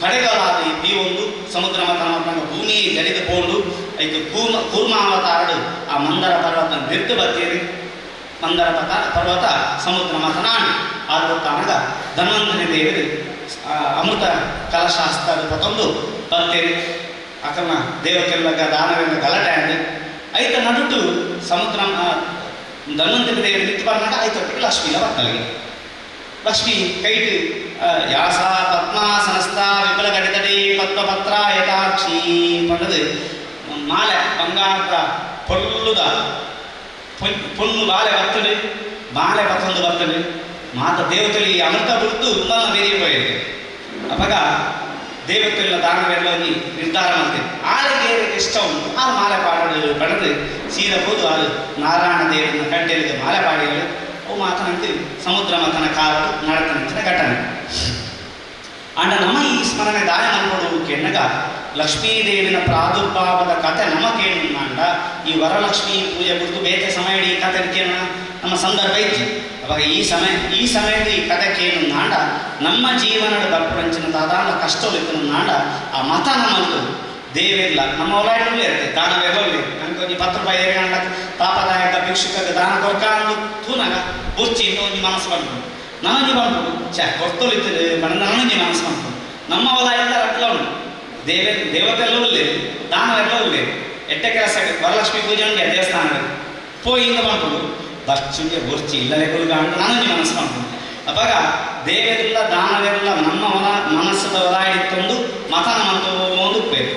ಕಡೆಗಲಾದ ಈ ದೀವೊಂದು ಸಮುದ್ರ ಮಥನ ಮಲ್ಪನಾಗ ಭೂಮಿ ಜರಿದುಕೊಂಡು ಐದು ಕೂರ್ಮಾವತಾರಡು ಆ ಮಂದರ ಪರ್ವತ ನಿರ್ತು ಬತ್ತೀರಿ ಮಂದರ ಪರ್ವತ ಸಮುದ್ರ ಮಥನ ಆದ ಧನ್ವಂತರಿ ದೇವರು ಅಮೃತ ಕಲಶಾಸ್ತ್ರ ಪತೊಂದು ಬತ್ತೀರಿ ಅಕಲ್ನ ದೇವತೆಲ್ಲ ದಾನವೆಲ್ಲ ಗಲಾಟೆ ಆಂಡ್ ಐತ ನಡುಟು ಸಮುದ್ರ ಧನ್ವಂತರಿ ದೇವರು ನಿಂತು ಬಂದಾಗ ಐತೊಟ್ಟಿಗೆ ಲಕ್ಷ್ಮೀಲ ಬರ್ತಲಿಗೆ ಲಕ್ಷ್ಮೀ ಕೈಟು ಯಾಸ ಪದ್ಮಾಸನಸ್ಥ ವಿಪುಲ ಗಡಿತಡಿ ಪದ್ಮಪತ್ರ ಯಥಾಕ್ಷಿ ಪಂಡದು ಮಾಲೆ ಬಂಗಾರದ ಪೊಳ್ಳುದ ಪೊಣ್ಣು ಬಾಲೆ ಬರ್ತದೆ ಬಾಲೆ ಬತ್ತೊಂದು ಬರ್ತದೆ ಮಾತ ದೇವತೆಲಿ ಅಮೃತ ಬಿಡ್ತು ಉಮ್ಮನ್ನ ಬೇರೆ ಪೋಯಿದೆ ಅವಾಗ ದೇವತೆಲ್ಲ ದಾನವೆಲ್ಲ ನಿರ್ಧಾರ ಮಾಡ್ತೇವೆ ಆಳಿಗೆ ಇಷ್ಟ ಉಂಟು ಆ ಮಾಲೆ ಪಾಡಲು ಪಡೆದು ಸೀರಬಹುದು ಅದು ನಾರಾಯಣ ದೇವರನ್ನ ಕಂಟೆಲಿಗೆ ಮಾಲೆ ಪಾಡಿಯಲು ಅವು ಮಾತನಂತೆ ಸಮುದ್ರ ಮಥನ ಕಾಲದ ನಡತನಂಚಿನ ಘಟನೆ ಅಂಡ ನಮ್ಮ ಈ ಸ್ಮರಣೆ ದಾಯ ಮಲ್ಪಡು ಕೆಣ್ಣಗ ಲಕ್ಷ್ಮೀದೇವಿನ ಪ್ರಾದುರ್ಭಾವದ ಕತೆ ನಮ ಕೇಳುಂಡ ಈ ವರಲಕ್ಷ್ಮೀ ಪೂಜೆ ಕುರಿತು ಬೇತೆ ಸಮಯ ಈ ಕತೆ ಕೇಳೋಣ ನಮ್ಮ ಸಂದರ್ಭ ಇತ್ತು ಅವಾಗ ಈ ಸಮಯದ ಈ ಕತೆ ಕೇಳುಂಡ ನಮ್ಮ ಜೀವನದ ಬರ್ಪುರಂಚಿನ ದಾದಾನ ಕಷ್ಟವಿತ್ತು ನಾಂಡ ಆ ಮತ ನಮ್ಮದು ದೇವಿಲ್ಲ ನಮ್ಮ ಹೊಲ ಇರುತ್ತೆ ದಾನವೆಲ್ಲ ನಂಗೆ ಒಂಜಿ 10 ರೂಪಾಯಿ ಏರಿಗಂಡ ಪಾಪದಾಯಕ ಭಿಕ್ಷುಕ ದಾನ ಕೊರ್ಕಾಂಡು ತೂನಾಗ ಬೊರ್ಚಿ ಇಂದು ಒಂಜಿ ಮನಸ್ಸು ಬಂತು ನಾನೊಂಜಿ ಬಂತು ಛೇ ಕೊರ್ತೊಲಿತ್ತು ಬಣ್ಣ ನಾನೊಂಜಿ ಮನಸ್ಸು ಬಂತು ನಮ್ಮ ಹೊಲ ಎಲ್ಲ ರಟ್ಲ ಉಂಟು ದೇವತೆಲ್ಲ ಉಲ್ಲೇರು ದಾನವೆಲ್ಲ ಉಲ್ಲೇರು ಎಟ್ಟೆ ಕೆಲಸ ವರಲಕ್ಷ್ಮಿ ಪೂಜೆ ಉಂಟು ದೇವಸ್ಥಾನ ಪೋಯಿಂದ ಮಾಡ್ಕೊಂಡು ಬಚ್ಚುಂಗೆ ಬೊರ್ಚಿ ಇಲ್ಲದೆ ಕೊಡುಗ ಅಂತ ನಾನು ನಿಮ್ಮ ಮನಸ್ಸು ಮಾಡ್ಕೊಂಡು ಅವಾಗ ದೇವರಿಲ್ಲ ದಾನವಿರಲ್ಲ ನಮ್ಮ ಹೊಲ ಮನಸ್ಸದ ಹೊಲ ಇತ್ತೊಂದು ಮತನ ಮಂತು ಉಪ್ಪೇರು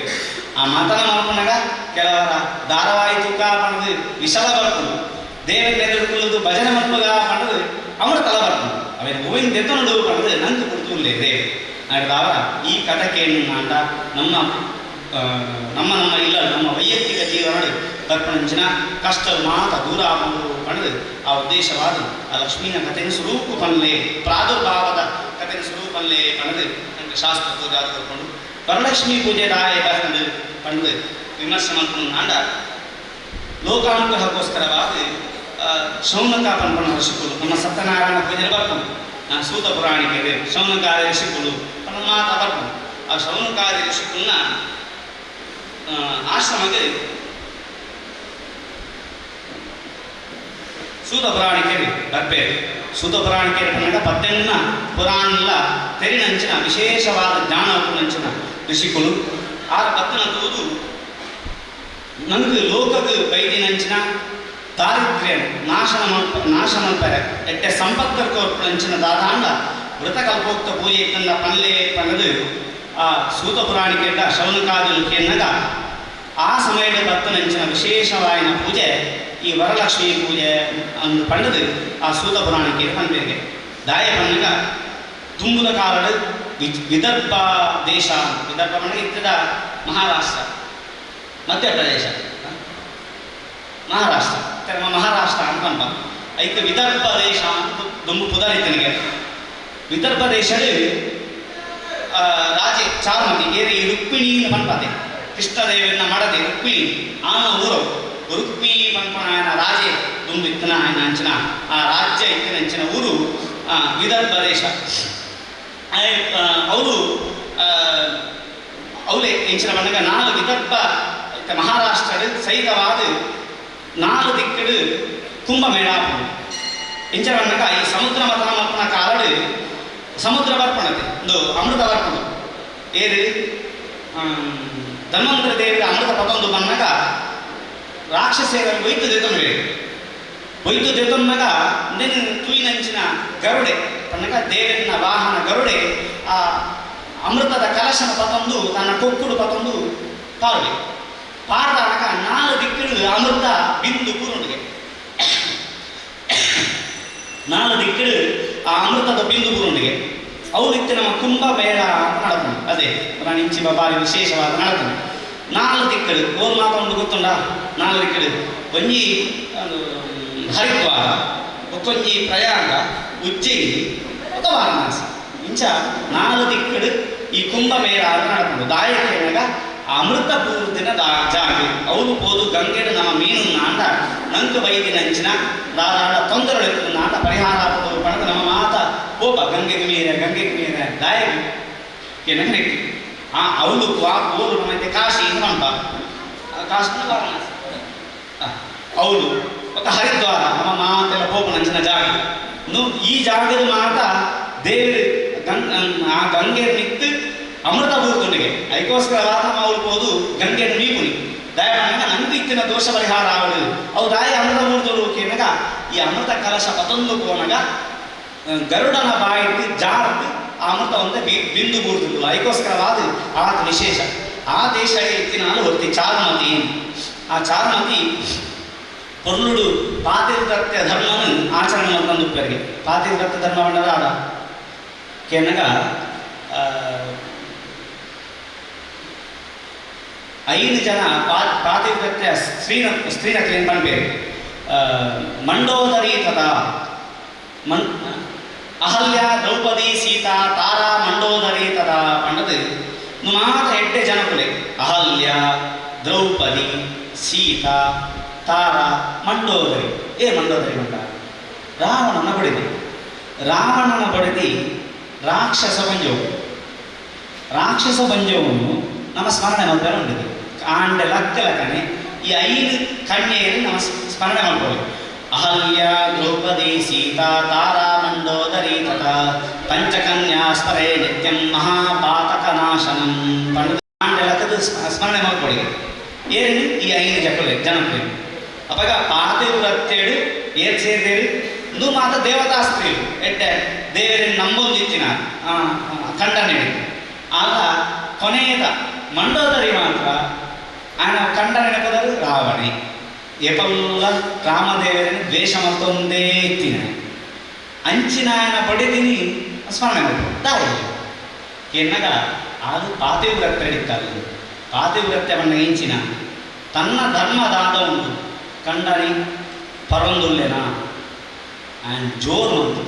ಆ ಮತನ ಮಾಡ್ಕೊಂಡಾಗ ಕೆಲವರ ಧಾರಾವಾಹಿ ತೂಕ ಪಣದು ವಿಶಾಲ ಬರ್ಕೊಂಡು ದೇವರ ಎದುರುಕೊಳ್ಳೋದು ಭಜನೆ ಮಲ್ಪಗ ಪಣದು ಅಮೃತಲ ಬರ್ಕೊಂಡು ಅವೇನು ಹೂವಿನ ದೆತ್ತೊಂಡು ಪಣದು ನಂಗೆ ಕುಡ್ತುಲ್ಲೇ ದೇವ ಅವರ ಈ ಕಥೆಯನ್ನು ನಾಂಡ ನಮ್ಮ ನಮ್ಮ ನಮ್ಮ ಇಲ್ಲ ನಮ್ಮ ವೈಯಕ್ತಿಕ ಜೀವನ ತರ್ಪಣಂಚಿನ ಕಷ್ಟ ಮಾತ ದೂರ ಪಣದು ಆ ಉದ್ದೇಶವಾದ ಆ ಲಕ್ಷ್ಮೀನ ಕಥೆಯನ್ನು ಸ್ವರೂಪ ಪನ್ಲೆ ಪ್ರಾದುರ್ಭಾವದ ಕಥೆಯನ್ನು ಸ್ವರೂಪಲ್ಲೇ ಪಣದು ನನಗೆ ಶಾಸ್ತ್ರ ಪೂಜೆ ತರ್ಕೊಂಡು ವರಲಕ್ಷ್ಮೀ ಪೂಜೆ ದಾಯ ಬರ್ತದೆ ಪಣದು ವಿಮರ್ಶೆ ಮಾಡ್ಕೊಂಡು ನಾಂಡ ಲೋಕಾನುಗ್ರಹಕ್ಕೋಸ್ಕರವಾದ ಶೌನಕ ಪನ್ಪಣ ಋಷಿಕುಲು ನಮ್ಮ ಸತ್ಯನಾರಾಯಣ ಪೂಜೆ ಬರ್ಕೊಂಡು ಸೂತ ಪುರಾಣಿಕೆ ಶೌನಕಾದಿ ಋಷಿಕುಲು ಪಣ ಮಾತ ಬರ್ಕೊಂಡು ಆ ಶೌನಕಾದಿ ಋಷಿಕುಲ್ನ ಆಶ್ರಮಕ್ಕೆ ಸೂತ ಪುರಾಣಿಕೆರೆ ಬರ್ಪೇರು ಸೂತ ಪುರಾಣಿಕೆರೆ ಪನ್ನಗ ಪತ್ತೆಣ್ಣ ಪುರಾಣಲ್ಲ ತೆರಿನಂಚಿನ ವಿಶೇಷವಾದ ಜ್ಞಾನ ನಂಚಿನ ಋಷಿಕುಲು ಆ ಪತ್ತನ ತೂದು ನಂಗೆ ಲೋಕದ ಬೈದಿನಂಚಿನ ದಾರಿದ್ರ್ಯ ನಾಶ ಮಲ್ಪರೆ ಎಟ್ಟೆ ಸಂಪತ್ತರ ಕೋರ್ಪುನಂಚಿನ ದಾದಾಂಡ ವೃತಕಲ್ಪೋಕ್ತ ಪೂಜೆ ಇತ್ತಂದ ಪನ್ಲೆ ಪನ್ನದು ಆ ಸೂತ ಪುರಾಣಿಕೆಂಡ ಶೌನಕಾದುಲು ಕೇನ್ನಗ ಆ ಸಮಯದ ಭಕ್ತನಂಚಿನ ವಿಶೇಷವಾಯಿನ ಪೂಜೆ ಈ ವರಲಕ್ಷ್ಮಿ ಪೂಜೆ ಅಂದು ಪಂಡದು ಆ ಸೂತ ಪುರಾಣಿಕೆ ಪನ್ಪೇರಿಗೆ ದಾಯ ಪನ್ನಗ ತುಂಬುದ ಕಾಲಡು ವಿದರ್ಭ ದೇಶ ವಿದರ್ಭ ಪಂಡ ಇತ್ತದ ಮಹಾರಾಷ್ಟ್ರ ಮಧ್ಯಪ್ರದೇಶ ಮಹಾರಾಷ್ಟ್ರ ಮಹಾರಾಷ್ಟ್ರ ಅಂತ ಪನ್ಪ ಐತೆ ವಿದರ್ಭ ದೇಶ ಅಂತ ದುಂಬು ಪುದರಿತನಿಗೆ ವಿದರ್ಭ ದೇಶದ ರಾಜೆ ಚಾರುಮತಿ ಏರಿ ರುಕ್ಮಿಣಿ ಪನ್ಪತೆ ಕೃಷ್ಣದೇವನ ಮಾಡದೆ ರುಕ್ಮಿಣಿ ಆನ ಊರು ರುಕ್ಮಿಣಿ ಪನ್ಪನ ఆయన ರಾಜೆ ದುಂಬು ಇತ್ತನ ఆయన ಅಂಚಿನ ಆ ರಾಜ್ಯ ಇತ್ತಿನ ಅಂಚಿನ ಊರು ವಿದರ್ಭ ದೇಶ ಅವರು ಅವಳೇ ಎಂಚಿನ ಪನ್ನಗ ನಾಲ್ ವಿದರ್ಭ ಮಹಾರಾಷ್ಟ್ರ ಸಹಿತವಾದ ನಾಲ್ ದಿಕ್ಕಡು ಕುಂಭಮೇಳ ಎಂಚಿನ ಪನ್ನಗ ಈ ಸಮುದ್ರ ಮಥನ ಮಲ್ಪನ ಕಾಲಡು ಸಮುದ್ರ ಬರ್ಪಣತೆ ಒಂದು ಅಮೃತ ಬರ್ಪಣ ಏರು ಧನ್ವಂತರ ದೇವರ ಅಮೃತ ಪದೊಂದು ಬನ್ನಗ ರಾಕ್ಷಸೇರನ್ನು ಒಯ್ತು ದೇತೊಂದು ಒಯ್ತು ದೇತೊಂದಾಗ ನೆನ್ ತೂಯಿನಂಚಿನ ಗರುಡೆ ಪನ್ನಗ ದೇವರನ್ನ ವಾಹನ ಗರುಡೆ ಆ ಅಮೃತದ ಕಲಶನ ಪತೊಂದು ತನ್ನ ಕೊಕ್ಕುಡು ಪತೊಂದು ಪಾರುಡೆ ಪಾರದಾಗ ನಾಲ್ಕು ದಿಕ್ಕಡು ಅಮೃತ ಬಿಂದು ಕೂರುಂಡಿಗೆ ನಾಲ್ಕು ದಿಕ್ಕಡು ಆ ಅಮೃತದ ಬಿಂದು ಕೂರುಂಡಿಗೆ ಅವು ಇತ್ತು ನಮ್ಮ ಕುಂಭಮೇಳ ಅಂತ ನಡಪುಂಡು ಅದೇ ನಾನು ಇಂಚಿ ಬಾರಿ ವಿಶೇಷವಾದ ನಡಪುಂಡು ನಾಲ್ಕು ದಿಕ್ಕಡು ಓರ್ ಮಾತ ಉಂಡು ಗೊತ್ತುಂಡ ನಾಲ್ಕು ದಿಕ್ಕಡು ಒಂಜಿ ಹರಿದ್ವಾರ ಒಕ್ಕೊಂಜಿ ಪ್ರಯಾಗ ಉಜ್ಜಯಿನಿ ఒక ವಾರಣಾಸಿ ಇಂಚ ನಾಲ್ಕು ದಿಕ್ಕಡು ಈ ಕುಂಭಮೇಳ ಅಂತ ನಡಪುಂಡು ದಾಯಕೇನಗ ಅಮೃತ ಪೂರ್ತಿನ ಜಾಗೆ ಅವರು ಪೋದು ಗಂಗೆಡು ನಮ್ಮ ಮೀನು ನಾಂಡ ನಂಕು ಬೈದಿನಂಚಿನ ದಾದಾಡ ತೊಂದರೆ ನಾಂಡ ಪರಿಹಾರ ಪಣದ ನಮ್ಮ ಮಾತ ಕೋಪ ಗಂಗೆಗೆ ಮೀರೆ ಗಂಗೆಗೆ ಮೀರೆ ದಾಯಕ ಏನಂದ್ರೆ ಆ ಅವಳು ಆ ಊರು ನಮ್ಮೈತೆ ಕಾಶಿ ಅಂತ ಪಂಪ ಕಾಶಿ ವಾರಣಾಸಿ ಅವಳು ఒక ಹರಿದ್ವಾರ ನಮ್ಮ ಮಾತೆಲ್ಲ ಕೋಪನಂಚಿನ ಜಾಗ ಈ ಜಾಗದ ಮಾತ ದೇವರು ಆ ಗಂಗೆ ನಿತ್ತು ಅಮೃತ ಬೂರ್ತುಂಡಿಗೆ ಅದಕ್ಕೋಸ್ಕರ ನಮ್ಮ ಅವ್ರು ಹೋದು ಗಂಗೆಯನ್ನು ಮೀಪುನಿ ದಯಮಾಡ ನಂಗೆ ಇತ್ತಿನ ದೋಷ ಪರಿಹಾರ ಆವಡು ಅವು ದಾಯ ಅಮೃತ ಬೂರ್ತುಡು ಕೇನಗ ಈ ಅಮೃತ ಕಲಶ ಪತೊಂದು ಕೋನಗ ಗರುಡನ ಬಾಯಿಟ್ಟು ಜಾರ್ದು ಆ ಅಮೃತ ಒಂದೇ ಬಿಂದು ಬೂರ್ತುಂಡು ಅದಕ್ಕೋಸ್ಕರವಾದ ಆತ ವಿಶೇಷ ಆ ದೇಶ ಇತ್ತಿನ ಹೊರ್ತಿ ಚಾರುಮತಿ ಆ ಚಾರುಮತಿ ಪೊರ್ಲುಡು ಪಾತಿವ್ರತ್ಯ ಧರ್ಮನು ಆಚರಣೆ ಮಾಡ್ಕೊಂಡು ಉಪ್ಪರಿಗೆ ಪಾತಿವ್ರತ್ಯ ಧರ್ಮ ಬಂಡದ ಕೇನಗ ಐದು ಜನ ಪಾತಿವ್ರತ್ಯ ಸ್ತ್ರೀನ ಕ್ಲೀನ್ ಪನ್ಪೇರು ಮಂಡೋದರಿ ತಥಾ ಅಹಲ್ಯ ದ್ರೌಪದಿ ಸೀತಾ ತಾರಾ ಮಂಡೋದರಿ ತಥಾ ಪಂಡದು ಮಾತ ಎಡ್ಡೆ ಜನಕುಲೆ ಅಹಲ್ಯ ದ್ರೌಪದಿ ಸೀತಾ ತಾರಾ ಮಂಡೋದರಿ ಏ ಮಂಡೋದರಿ ಮಂಡ ರಾವಣನ ಬಡಿದಿ ರಾವಣನ ಬಡಿದಿ ರಾಕ್ಷಸ ಬಂಜವು ರಾಕ್ಷಸ ಬಂಜವನ್ನು ನಮ್ಮ ಸ್ಮರಣೆ ಮಾಡ್ತಾರೆ ಉಂಟು ಆಂಡೆ ಲಕ್ಕ ಲಕ್ಕನೆ ಈ ಐದು ಕನ್ಯೆಯರು ನಮ್ಮ ಸ್ಮರಣೆ ಮಾಡ್ಕೊಳ್ಳಿ. ಅಹಲ್ಯಾ ದ್ರೌಪದಿ ಸೀತಾ ತಾರಾ ಮಂಡೋದರಿ ತಥಾ ಪಂಚಕನ್ಯಾ ಸ್ಮರೇ ನಿತ್ಯಂ ಮಹಾಪಾತಕನಾಶನಂ ಪಂಡ ಆಂಡೆಲಕದು ಸ್ಮರಣೆ ಮಾಡ್ಕೊಳ್ಳಿ. ಏನೇನು ಈ ಐದು ಜಕ್ಕಲೆ ಜನಪ್ರಿಯ ಅಪಗ ಪಾತಿವ್ರತ್ಯೇಡು ಏರ್ ಸೇರ್ದೇರು ಇಂದು ಮಾತ ದೇವತಾ ಸ್ತ್ರೀ ಎಡ್ಡೆ ದೇವರನ್ನು ನಂಬೊಂದಿತ್ತಿನ ಖಂಡನೆ. ಆಗ ಕೊನೆಯದ ಮಂಡೋದರಿ ಮಾತ್ರ ఆయన ಕಂಡನೆ ಪದರು ರಾವಣೆ ಏಪಲ್ಲ ರಾಮದೇವರನ್ನು ದ್ವೇಷ ಮತ್ತೊಂದೇ ಇತ್ತಿನ ಅಂಚಿನಾಯನ ಪಡೆದಿನಿ ಸ್ಮರಣೆ ಮಾಡ್ಬೋದು ದಾರಿ ಎನ್ನಗ ಅದು ಪಾತಿವ್ರತ್ಯ ಇತ್ತಲ್ಲ. ಪಾತಿವ್ರತ್ಯವನ್ನು ಎಂಚಿನ ತನ್ನ ಧರ್ಮದಾದ ಉಂಟು ಕಂಡನಿ ಪರೊಂದುಲ್ಲೆನ ఆయన ಜೋರು ಅಂತು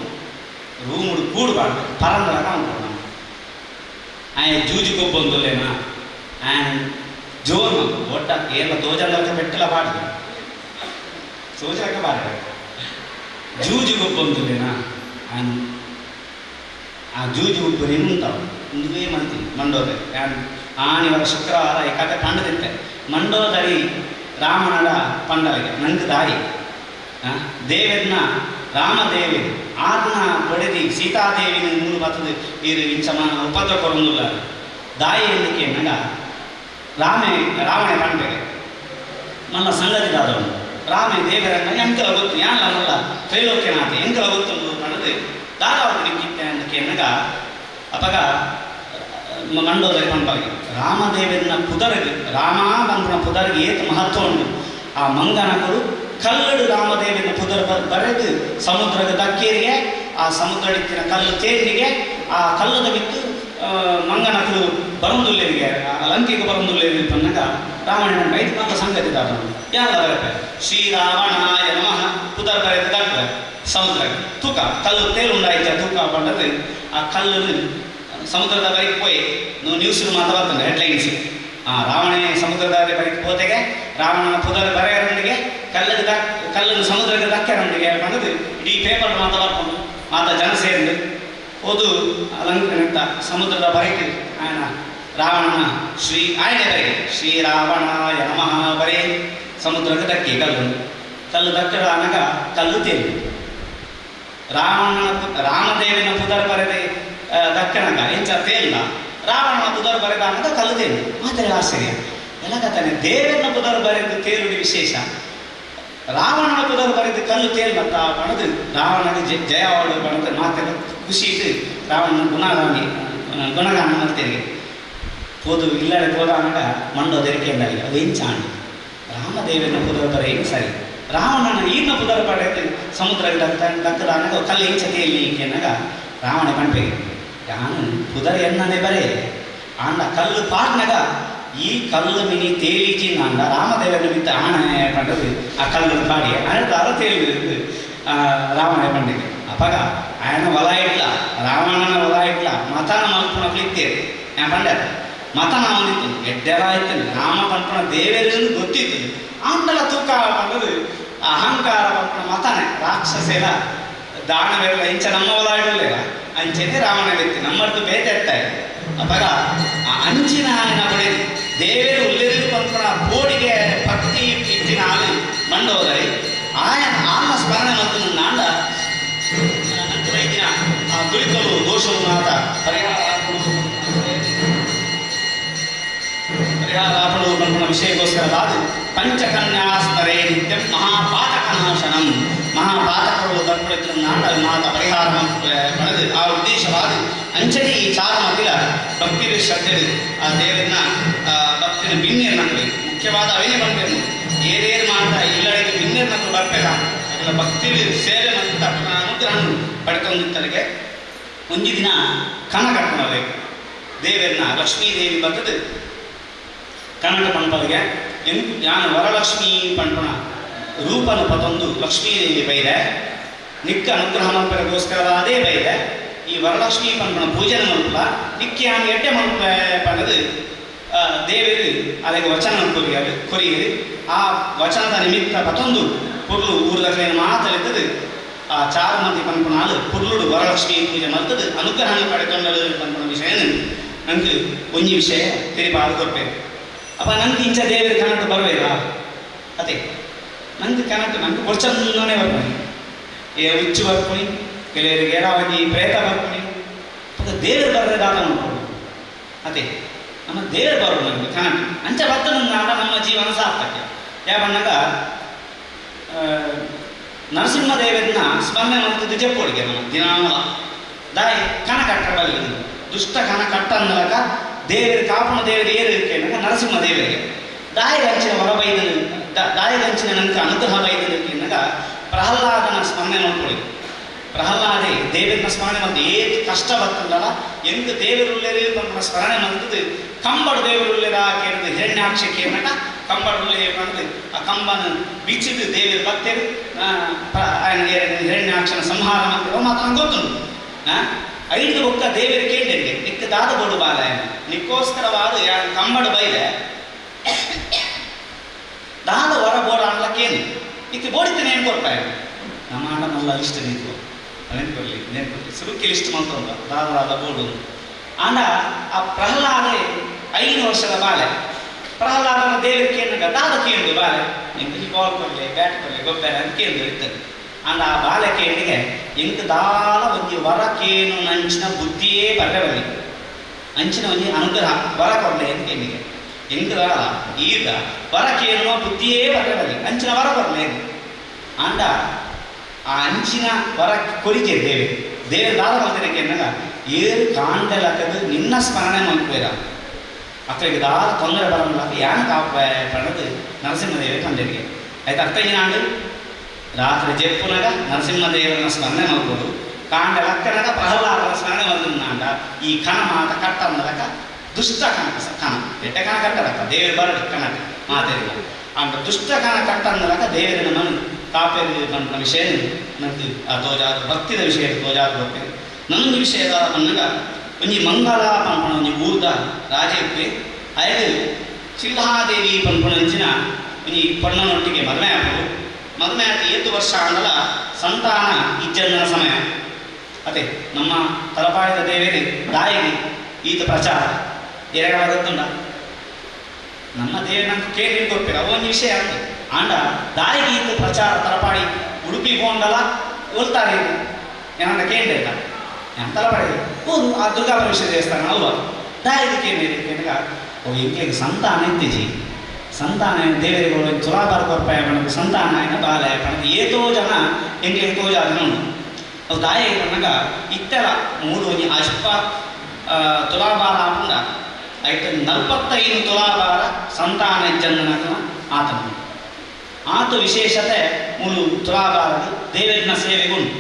ರೂಮುಡು ಕೂಡಬಾರ್ದು ಪರಂದರಗ ಉಂಟು ఆయన జూజు కొಬ್ಬొందులేనా ఆయన ಜೋರು ಒಟ್ಟ ಏನ ತೋಜಲಕ పెట్టಲ ಪಾಡ್ದು ತೋಜಲಕ ಪಾಡ್ದು ಜೂಜು ಗೊಬ್ಬೊಂದುಲೇನಾ ఆయన ಆ ಜೂಜು ಉಬ್ಬು ನಿಂತಾವು ಇಂದುವೇ ಮಂತಿ ಮಂಡೋದರಿ ಆನಿವರ ಶುಕ್ರವಾರ ಈ ಕತೆ ಪಂಡದಿತ್ತೆ. ಮಂಡೋದರಿ ರಾಮನಡ ಪಂಡಲಿಗೆ ನಂಗೆ ದಾರಿ ದೇವರನ್ನ ರಾಮದೇವಿ ಆರ್ನ ಬಡದಿ ಸೀತಾದೇವಿನ ಮೂರು ಬತ್ತದ ಇರು ಇಂಚಮ ಉಪದ್ರ ಕೊರೊಂದುಲ್ಲ ದಾಯಿ ಎನ್ನಕ್ಕೆ ನಗ ರಾಮೆ ರಾವಣೆ ಪಂಡೆಗೆ ಮಲ್ಲ ಸಂಗತಿ ದಾದವನು ರಾಮೆ ದೇವರನ್ನ ಎಂಕಲ ಗೊತ್ತು ಯಾನ್ಲ ಮಲ್ಲ ತ್ರೈಲೋಕ್ಯನಾಥ ಎಂಕಲ ಗೊತ್ತು ಪಂಡದು ದಾದಾವ ನಿಕ್ಕಿತ್ತೆ ಅನ್ನಕ್ಕೆ ಎನ್ನಗ ಅಪಗ ಮಂಡೋದರಿ ಪಂಪಾಗಿ ರಾಮದೇವನ ಪುದರ್ಗೆ ರಾಮ ಬಂಧನ ಪುದರ್ಗೆ ಏತ್ ಮಹತ್ವ ಉಂಟು. ಆ ಮಂಗನಕರು ಕಲ್ಲಡು ರಾಮದೇವನ ಪುದರ್ ಬರೆದು ಸಮುದ್ರದ ದಕ್ಕೇರಿಗೆ ಆ ಸಮುದ್ರಡಿತ್ತಿನ ಕಲ್ಲು ತೇರಿಗೆ ಆ ಕಲ್ಲದ ಬಿತ್ತು ಮಂಗನಕರು ಬರಂದುಲ್ಲೇರಿಗೆ ಲಂಕೆಗೆ ಬರಂದುಲ್ಲೇರಿ ಪನ್ನಗ ರಾವಣನ ಐದು ಮಂಗ ಸಂಗತಿ ದಾದವನು ಯಾರ ಬರಪೆ ಶ್ರೀರಾವಣಾಯ ನಮಃ ಪುದರ್ ಬರೆದು ದಕ್ಕ ಸಮುದ್ರಕ್ಕೆ ತೂಕ ಕಲ್ಲು ತೇಲುಂಡಾಯ್ತ ತೂಕ ಪಂಡದು ಆ ಕಲ್ಲು ಸಮುದ್ರದ ಬರಿಗೆ ಪೋಯಿ ನೀವು ನ್ಯೂಸ್ ಮಾತ್ರ ಬರ್ತದೆ ಹೆಡ್ಲೈನ್ಸ್. ಆ ರಾವಣೆ ಸಮುದ್ರದ ಬರಿಗೆ ಹೋತೆಗೆ ರಾವಣನ ಪುದರ್ ಬರೆಯರೊಂದಿಗೆ ಕಲ್ಲದ ದಕ್ ಕಲ್ಲನ್ನು ಸಮುದ್ರಕ್ಕೆ ದಕ್ಕರೊಂದಿಗೆ ಪಂಡದು ಇಡೀ ಪೇಪರ್ ಮಾತ್ರ ಬರ್ಕೊಂಡು ಮಾತ ಜನ ಸೇರಿದು ಓದು ಅಲಂಕರಿತ ಸಮುದ್ರದ ಬರಿಗೆ ఆయన ರಾವಣನ ಶ್ರೀ ಆಯನೆ ಬರಿಗೆ ಶ್ರೀರಾವಣಾಯ ನಮಃ ಬರೇ ಸಮುದ್ರಕ್ಕೆ ದಕ್ಕಿ ಕಲ್ಲು ಕಲ್ಲು ದಕ್ಕಡ ಅನಗ ಕಲ್ಲು ತೇಲಿ ರಾವಣನ ರಾಮದೇವಿನ ಪುದರ್ ಬರೆದೆ ದಕ್ಕಣಗ ಎಂಚ ತೇಲ್ಲ ರಾವಣನ ಪುದರ್ ಬರೆದ ಅನ್ನದ ಕಲ್ಲು ತೇಲು ಮಾತ್ರ ಆಶ್ಚರ್ಯ ಎಲ್ಲ ದೇವರನ್ನ ಪುದರ್ ಬರೆದು ತೇಲುಡಿ ವಿಶೇಷ ರಾವಣನ ಪುದರ್ ಬರೆದು ಕಲ್ಲು ತೇಲ್ ಮತ್ತ ಬಣದು ರಾವಣನ ಜಯವಾಡು ಬಣದ ಮಾತೆಲ್ಲ ಖುಷಿ ಇಟ್ಟು ರಾವಣನ ಗುಣಗಾಮಿ ಗುಣಗಾನ ಮಾಡ್ತೇನೆ ಹೋದು ಇಲ್ಲಡೆ ಹೋದ ಅನ್ನಗ ಮಂಡೋ ತೆರಿಕೆ ಅಂದಾಗ ಅದು ಎಂಚಾಣು ರಾಮದೇವನ ಪುದರ್ ಬರೆಯ ಸರಿ ರಾವಣನ ಈರ್ನ ಪುದರ್ ಬರೆದು ಸಮುದ್ರ ದಕ್ಕದ ಅನ್ನಗ ಕಲ್ಲು ಎಂಚ ತೇಲಿ ಅನ್ನಗ ರಾವಣ ಪಂಪೆಗೆ ಯಾನು ಪುದರ್ ಎನ್ನನೆ ಬರೇ ಆಂಡ ಕಲ್ಲು ಪಾಟ್ನಗ ಈ ಕಲ್ಲು ಮಿನಿ ತೇಲಿಚಿನ್ನ ಅಂಡ ರಾಮದೇವನ ಮಿತ್ತ ಆಣೆ ಪಂಡದು ಆ ಕಲ್ಲು ಪಾಡಿ ಆಣ ದಾರ ತೇಲಿ ರಾವಣ ಪಂಡಿಗೆ ಅಪಗ ఆయన వల ఇట్లా ರಾವಣನ ವಲ ಇಟ್ಲ ಮತನ ಮಲ್ಪುನಕ್ಲು ಇತ್ತೇರು ഞാൻ ಪಂಡ ಮತನ ಅವನಿತ್ತು ಎಡ್ಡೆಲ ಇತ್ತು ರಾಮ ಪಂಪನ ದೇವೇರು ಗೊತ್ತಿತ್ತು ಆಂಡಲ ತೂಕ ಪಂಡದು ಅಹಂಕಾರ ಪಂಪನ ಮತನೆ ರಾಕ್ಷಸೇಲ ದಾನವೇರಲ ಇಂಚ ನಮ್ಮ ಒಲ ಇಡಲಿಲ್ಲ ಅಂಚೆನೆ ರಾವಣ ವ್ಯಕ್ತಿ ನಮ್ಮರ್ದು ಬೇತೆತ್ತಾయి ಅಪಗ ಆ ಅಂಚಿನ ఆయన ಬಡಿ ದೇವೇರು ಉಲ್ಲೆರು ಪಂಪನ ಬೋಡಿಗೆ ಭಕ್ತಿ ಇತ್ತಿನ ಆಳು ಮಂಡೋದರಿ ಆಯನ ಆತ್ಮ ಸ್ಮರಣೆ ಮತ್ತು ನಾಂಡ ನಂತರ ಆ ದುರಿತಲು ದೋಷವು ಮಾತ ಪರಿಹಾರ ಪರಿಹಾರ ಪಂಪನ ವಿಷಯಕ್ಕೋಸ್ಕರ ಅದು ಪಂಚಕನ್ಯಾ ಸ್ಮರೇ ನಿತ್ಯಂ ಮಹಾಪಾತಕನಾಶನಂ ಮಹಾಪಾತಕರು ಬರ್ಪಡಿತ ನಾಟ ಮಾತ ಪರಿಹಾರ ಪಡೆದು ಆ ಉದ್ದೇಶವಾದ ಅಂಚನೆ ಈ ಚಾರುಮತಿಲ ಭಕ್ತಿ ಶ್ರದ್ಧೆ ಆ ದೇವರನ್ನ ಭಕ್ತಿನ ಬಿನ್ನಿರ್ನಕ್ಕಲಿ ಮುಖ್ಯವಾದ ಅವೇನೇ ಬಂದೇನು ಏನೇನು ಮಾತ ಇಲ್ಲಡೆಗೆ ಬಿನ್ನಿರ್ನಕ್ಕಲು ಬರ್ಪೇರ ಅದರ ಭಕ್ತಿ ಸೇವೆ ಮತ್ತು ತಪ್ಪನ ಅನುಗ್ರಹ ಪಡ್ಕೊಂಡಿತ್ತಲಿಗೆ ಒಂದು ದಿನ ಕಣ ಕಟ್ಟಣಲೆ ದೇವರನ್ನ ಲಕ್ಷ್ಮೀದೇವಿ ಬರ್ತದೆ ಕನ್ನಡ ಪಂಪಲಿಗೆ ಯಾನು ವರಲಕ್ಷ್ಮೀ ಪಂಪಣ ರೂಪನ ಪತೊಂದು ಲಕ್ಷ್ಮೀದೇವಿ ಬೈದೆ ನಿಕ್ಕ ಅನುಗ್ರಹ ಮಲ್ಪರೆಗೋಸ್ಕರ ಅದೇ ಬೈದೆ ಈ ವರಲಕ್ಷ್ಮೀ ಪಂಪಣ ಪೂಜನೆ ಮಲ್ಪಲ ನಿಕ್ಕೆ ಯಾನು ಎಡ್ಡೆ ಮಲ್ಪ ಪಂಡದು ದೇವರು ಅದಕ್ಕೆ ವಚನ ಕೊರಿಯರು ಕೊರಿಯರು ಆ ವಚನದ ನಿಮಿತ್ತ ಪತೊಂದು ಪೊರ್ಲು ಊರ್ದಕ್ಲೇನು ಮಾತಲಿದ್ದದು ಆ ಚಾರುಮತಿ ಪಂಪನಾಲು ಪೊರ್ಲುಡು ವರಲಕ್ಷ್ಮೀ ಪೂಜೆ ಮಲ್ತದು ಅನುಗ್ರಹ ಪಡೆಕೊಂಡಳು ಪಂಪಣ ವಿಷಯ ನಂಗೆ ಒಂಜಿ ವಿಷಯ ತೆರಿಪಾದು ಕೊರ್ಪೇರು. ಅಪ್ಪ ನಂಗೆ ಇಂಚ ದೇವರು ಕನ್ನಡ ಬರಬೇಕ ಅದೇ ನಂಗೆ ಕನಕ ನಂಗೆ ಕೊಡ್ಚಂದನೇ ಬರ್ಪುನಿ ಏ ಉಚ್ಚು ಬರ್ಪುನಿ ಕೆಲವರಿಗೆ ಏನಾವಜಿ ಪ್ರೇತ ಬರ್ಪುನಿ ಪಕ್ಕ ದೇವರು ಬರ್ರೆ ದಾದ ಮಾಡ್ಕೊಡು ಅದೇ ನಮ್ಮ ದೇವರು ಬರೋದು ನಮಗೆ ಕನಕ ಅಂಚ ಬರ್ತನ ನಮ್ಮ ಜೀವನ ಸಾರ್ಥಕ್ಯ ಯಾವಣ್ಣಗ ನರಸಿಂಹದೇವರನ್ನ ಸ್ಮರಣೆ ಮಾಡ್ತಿದ್ದು ಜಪ್ಪೋಡಿಗೆ ನಮ್ಮ ದಿನಾಲ ದಾಯಿ ಕನ ಕಟ್ಟ ಬಲ್ಲಿ ದುಷ್ಟ ಕನ ಕಟ್ಟ ಅನ್ನಲಕ ದೇವರು ಕಾಪುಣ ದೇವರು ಏರು ಕೇಳಕ ನರಸಿಂಹ ದೇವರಿಗೆ ದಾಯಿಗಂಚಿನ ಹೊರ ಬೈದ ದಾಯಿಗಂಚಿನ ನಂಗೆ ಅನುಗ್ರಹ ಬೈದ ಎನ್ನಗ ಪ್ರಹ್ಲಾದನ ಸ್ಮರಣೆ ಮಾಡ್ಕೊಳ್ಳಿ. ಪ್ರಹ್ಲಾದೆ ದೇವರನ್ನ ಸ್ಮರಣೆ ಮಾಡ್ತು ಏತ್ ಕಷ್ಟ ಬರ್ತದಲ್ಲ ಎಂತ ದೇವರುಳ್ಳೇರು ನಮ್ಮ ಸ್ಮರಣೆ ಮಾಡ್ತದೆ ಕಂಬಡು ದೇವರುಳ್ಳೇರ ಕೇಳಿದ ಹಿರಣ್ಯಾಕ್ಷ ಕೇಳಕ ಕಂಬಡುಳ್ಳೆ ಮಾಡಿದ್ ಆ ಕಂಬನ ಬಿಚ್ಚಿದ್ದು ದೇವರು ಭಕ್ತರು ಹಿರಣ್ಯಾಕ್ಷನ ಸಂಹಾರ ಮಾಡ್ತಿರೋ ಮಾತ್ರ ನಂಗೆ ಗೊತ್ತುಂಟು. ಐದು ಬೊಕ್ಕ ದೇವರು ಕೇಳಿದೆ ನಿಕ್ಕ ದಾದ ಬೋಡು ಬಾಲ ನಿಕ್ಕೋಸ್ಕರವಾದ ಕಂಬಡು ಬೈದೆ ದಾದ ಹೊರ ಬೋಡ ಅನ್ಲಕ್ಕೇನು ಇಕ್ಕೆ ಬೋಡಿತೇನೆ ಏನು ಕೊಡ್ತಾ ನಮ್ಮ ಅಣ್ಣ ಮಲ್ಲ ಲಿಸ್ಟ್ ನಿಂತು ನೆನ್ಕೊರ್ಲಿ ನೆನ್ಕೊರ್ಲಿ ಸುರುಕಿ ಲಿಸ್ಟ್ ಮಾಡ್ತಂದ ದಾದ ದಾದ ಬೋಡು ಆಂಡ ಆ ಪ್ರಹ್ಲಾದೆ 5 ವರ್ಷದ ಬಾಲೆ ಪ್ರಹ್ಲಾದನ ದೇವರು ಕೇಳಿದಾಗ ದಾದ ಕೇಳಿದು ಬಾಲೆ ಎಂತ ಬಾಲ್ ಕೊಡಲಿ ಬ್ಯಾಟ್ ಕೊಡಲಿ ಗೊಬ್ಬರ ಅಂತ ಕೇಳಿದ್ರು ಇರ್ತದೆ. ಆಂಡ ಆ ಬಾಲೆ ಕೇಳಿಗೆ ಎಂತ ದಾಲ ಒಂಜಿ ವರ ಕೇನು ನಂಚಿನ ಬುದ್ಧಿಯೇ ಬರವಲ್ಲಿ ಅಂಚಿನ ಒಂಜಿ ಅನುಗ್ರಹ ವರ ಕೊಡಲಿ ಅಂತ ಕೇಳಿಗೆ ಎಂತ ದಾಲ ಈಗ ವರ ಕೇಳುವ ಬುದ್ಧಿಯೇ ಬರವಲ್ಲಿ ಅಂಚಿನ ವರ ಕೊಡಲಿ ಆಂಡ ಆ ಅಂಚಿನ ವರ ಕೊರಿಜೆ ದೇವೆ ದೇವರು ದಾದ ಮಾಡ್ತಾರೆ ಕೇಳಿದಾಗ ಏರು ಕಾಂಡಲಕ್ಕದು ನಿನ್ನ ಸ್ಮರಣೆ ಮಾಡ್ಬೇಡ ಅಕ್ಕಳಿಗೆ ದಾದ ತೊಂದರೆ ಬರಲ್ಲ ಯಾನ ಕಾಪ ಪಡೆದು ನರಸಿಂಹದೇವ ಕಂಡರಿಗೆ ಆಯ್ತು ಅರ್ಥ ಏನಾಡು ರಾತ್ರಿ ಜೆಪ್ಪುನಗ ನರಸಿಂಹದೇವರನ್ನ ಸ್ಮರಣೆ ಮಾಡ್ಬೋದು ಕಾಂಡ ಲಕ್ಕನಗ ಪ್ರಹ್ಲಾದನ ಸ್ಮರಣೆ ಬಂದ ಈ ಕಣ ಮಾತ ಕಟ್ಟ ಅಂದಲಕ ದುಷ್ಟ ಕಣ ಕಣ ಎಟ್ಟ ಕಣ ಕಟ್ಟದಕ್ಕ ದೇವರು ಬರಡು ಕಣ ಮಾತೇರಿಲ್ಲ ಅಂಡ ದುಷ್ಟ ಕಣ ಕಟ್ಟ ಅಂದಲಕ ದೇವರಿನ ಮನ ಕಾಪೇರಿ ಬಂದ ವಿಷಯ ನಂಗೆ ಆ ತೋಜಾದ ಭಕ್ತಿದ ವಿಷಯ ತೋಜಾದ ಭಕ್ತಿ ನನ್ನೊಂದು ವಿಷಯದ ಅನ್ನಗ ಒಂಜಿ ಮಂಗಳ ಪನ್ಪಣ ಒಂಜಿ ಊರ್ದ ರಾಜ ಇಪ್ಪೆ ಅಯದು ಚಿಲ್ಹಾದೇವಿ ಪನ್ಪಣಂಚಿನ ಒಂಜಿ ಪಣ್ಣನೊಟ್ಟಿಗೆ ಮದುವೆ ಆಪುಂಡು. ಮದುವೆ ಆತ 8 ವರ್ಷ ಆಂಡಲ ಸಂತಾನ ಇಜ್ಜಂದನ ಸಮಯ ಅದೇ ನಮ್ಮ ತಲಪಾಡಿದ ದೇವೇರಿ ದಾಯಿಗೆ ಈತ ಪ್ರಚಾರ ಎರಗಳ ಗೊತ್ತುಂಡ ನಮ್ಮ ದೇವಿ ನಂಗೆ ಕೇಳಿ ಕೊಡ್ತೀರ ಅವು ಒಂದು ವಿಷಯ ಅಂತ ಆಂಡ ದಾಯಿಗೆ ಈತ ಪ್ರಚಾರ ತಲಪಾಡಿ ಉಡುಪಿ ಕೊಂಡಲ ಹೋಲ್ತಾರೆ ಏನಂತ ಕೇಳಿಲ್ಲ ನಾನು ತಲಪಾಡಿ ಊರು ಆ ದುರ್ಗಾ ಪರಮೇಶ್ವರಿ ದೇವಸ್ಥಾನ ಅಲ್ವಾ ದಾಯಿಗೆ ಕೇಳಿ ಕೇಳಿದಾಗ ಓ ಎಂಕ್ಲೆಗ್ ಸಂತಾನ ಇತ್ತೀಚಿ ಸಂತಾನ ದೇವರಿಗೆ ತುಲಾಭಾರ ಕೊರ್ಪಾಯ ಪಣದು ಸಂತಾನ ಆಯ್ನ ಬಾಲ ಪಣದು ಏತೋ ಜನ ಎಂಕ್ಲೆಗ್ ತೋಜಾದ ಉಂಡು ಅವು ದಾಯಿ ಪಣ್ಣಗ ಇತ್ತೆಲ ಮೂರು ಒಂಜಿ ಅಶ್ಪ ತುಲಾಭಾರ ಆಪುಂಡ ಐತ 45 ತುಲಾಭಾರ ಸಂತಾನ ಇಜ್ಜಂದನಕನ ಆತನ ಆತ ವಿಶೇಷತೆ ಮೂರು ತುಲಾಭಾರದ ದೇವರಿನ ಸೇವೆಗುಂಡು.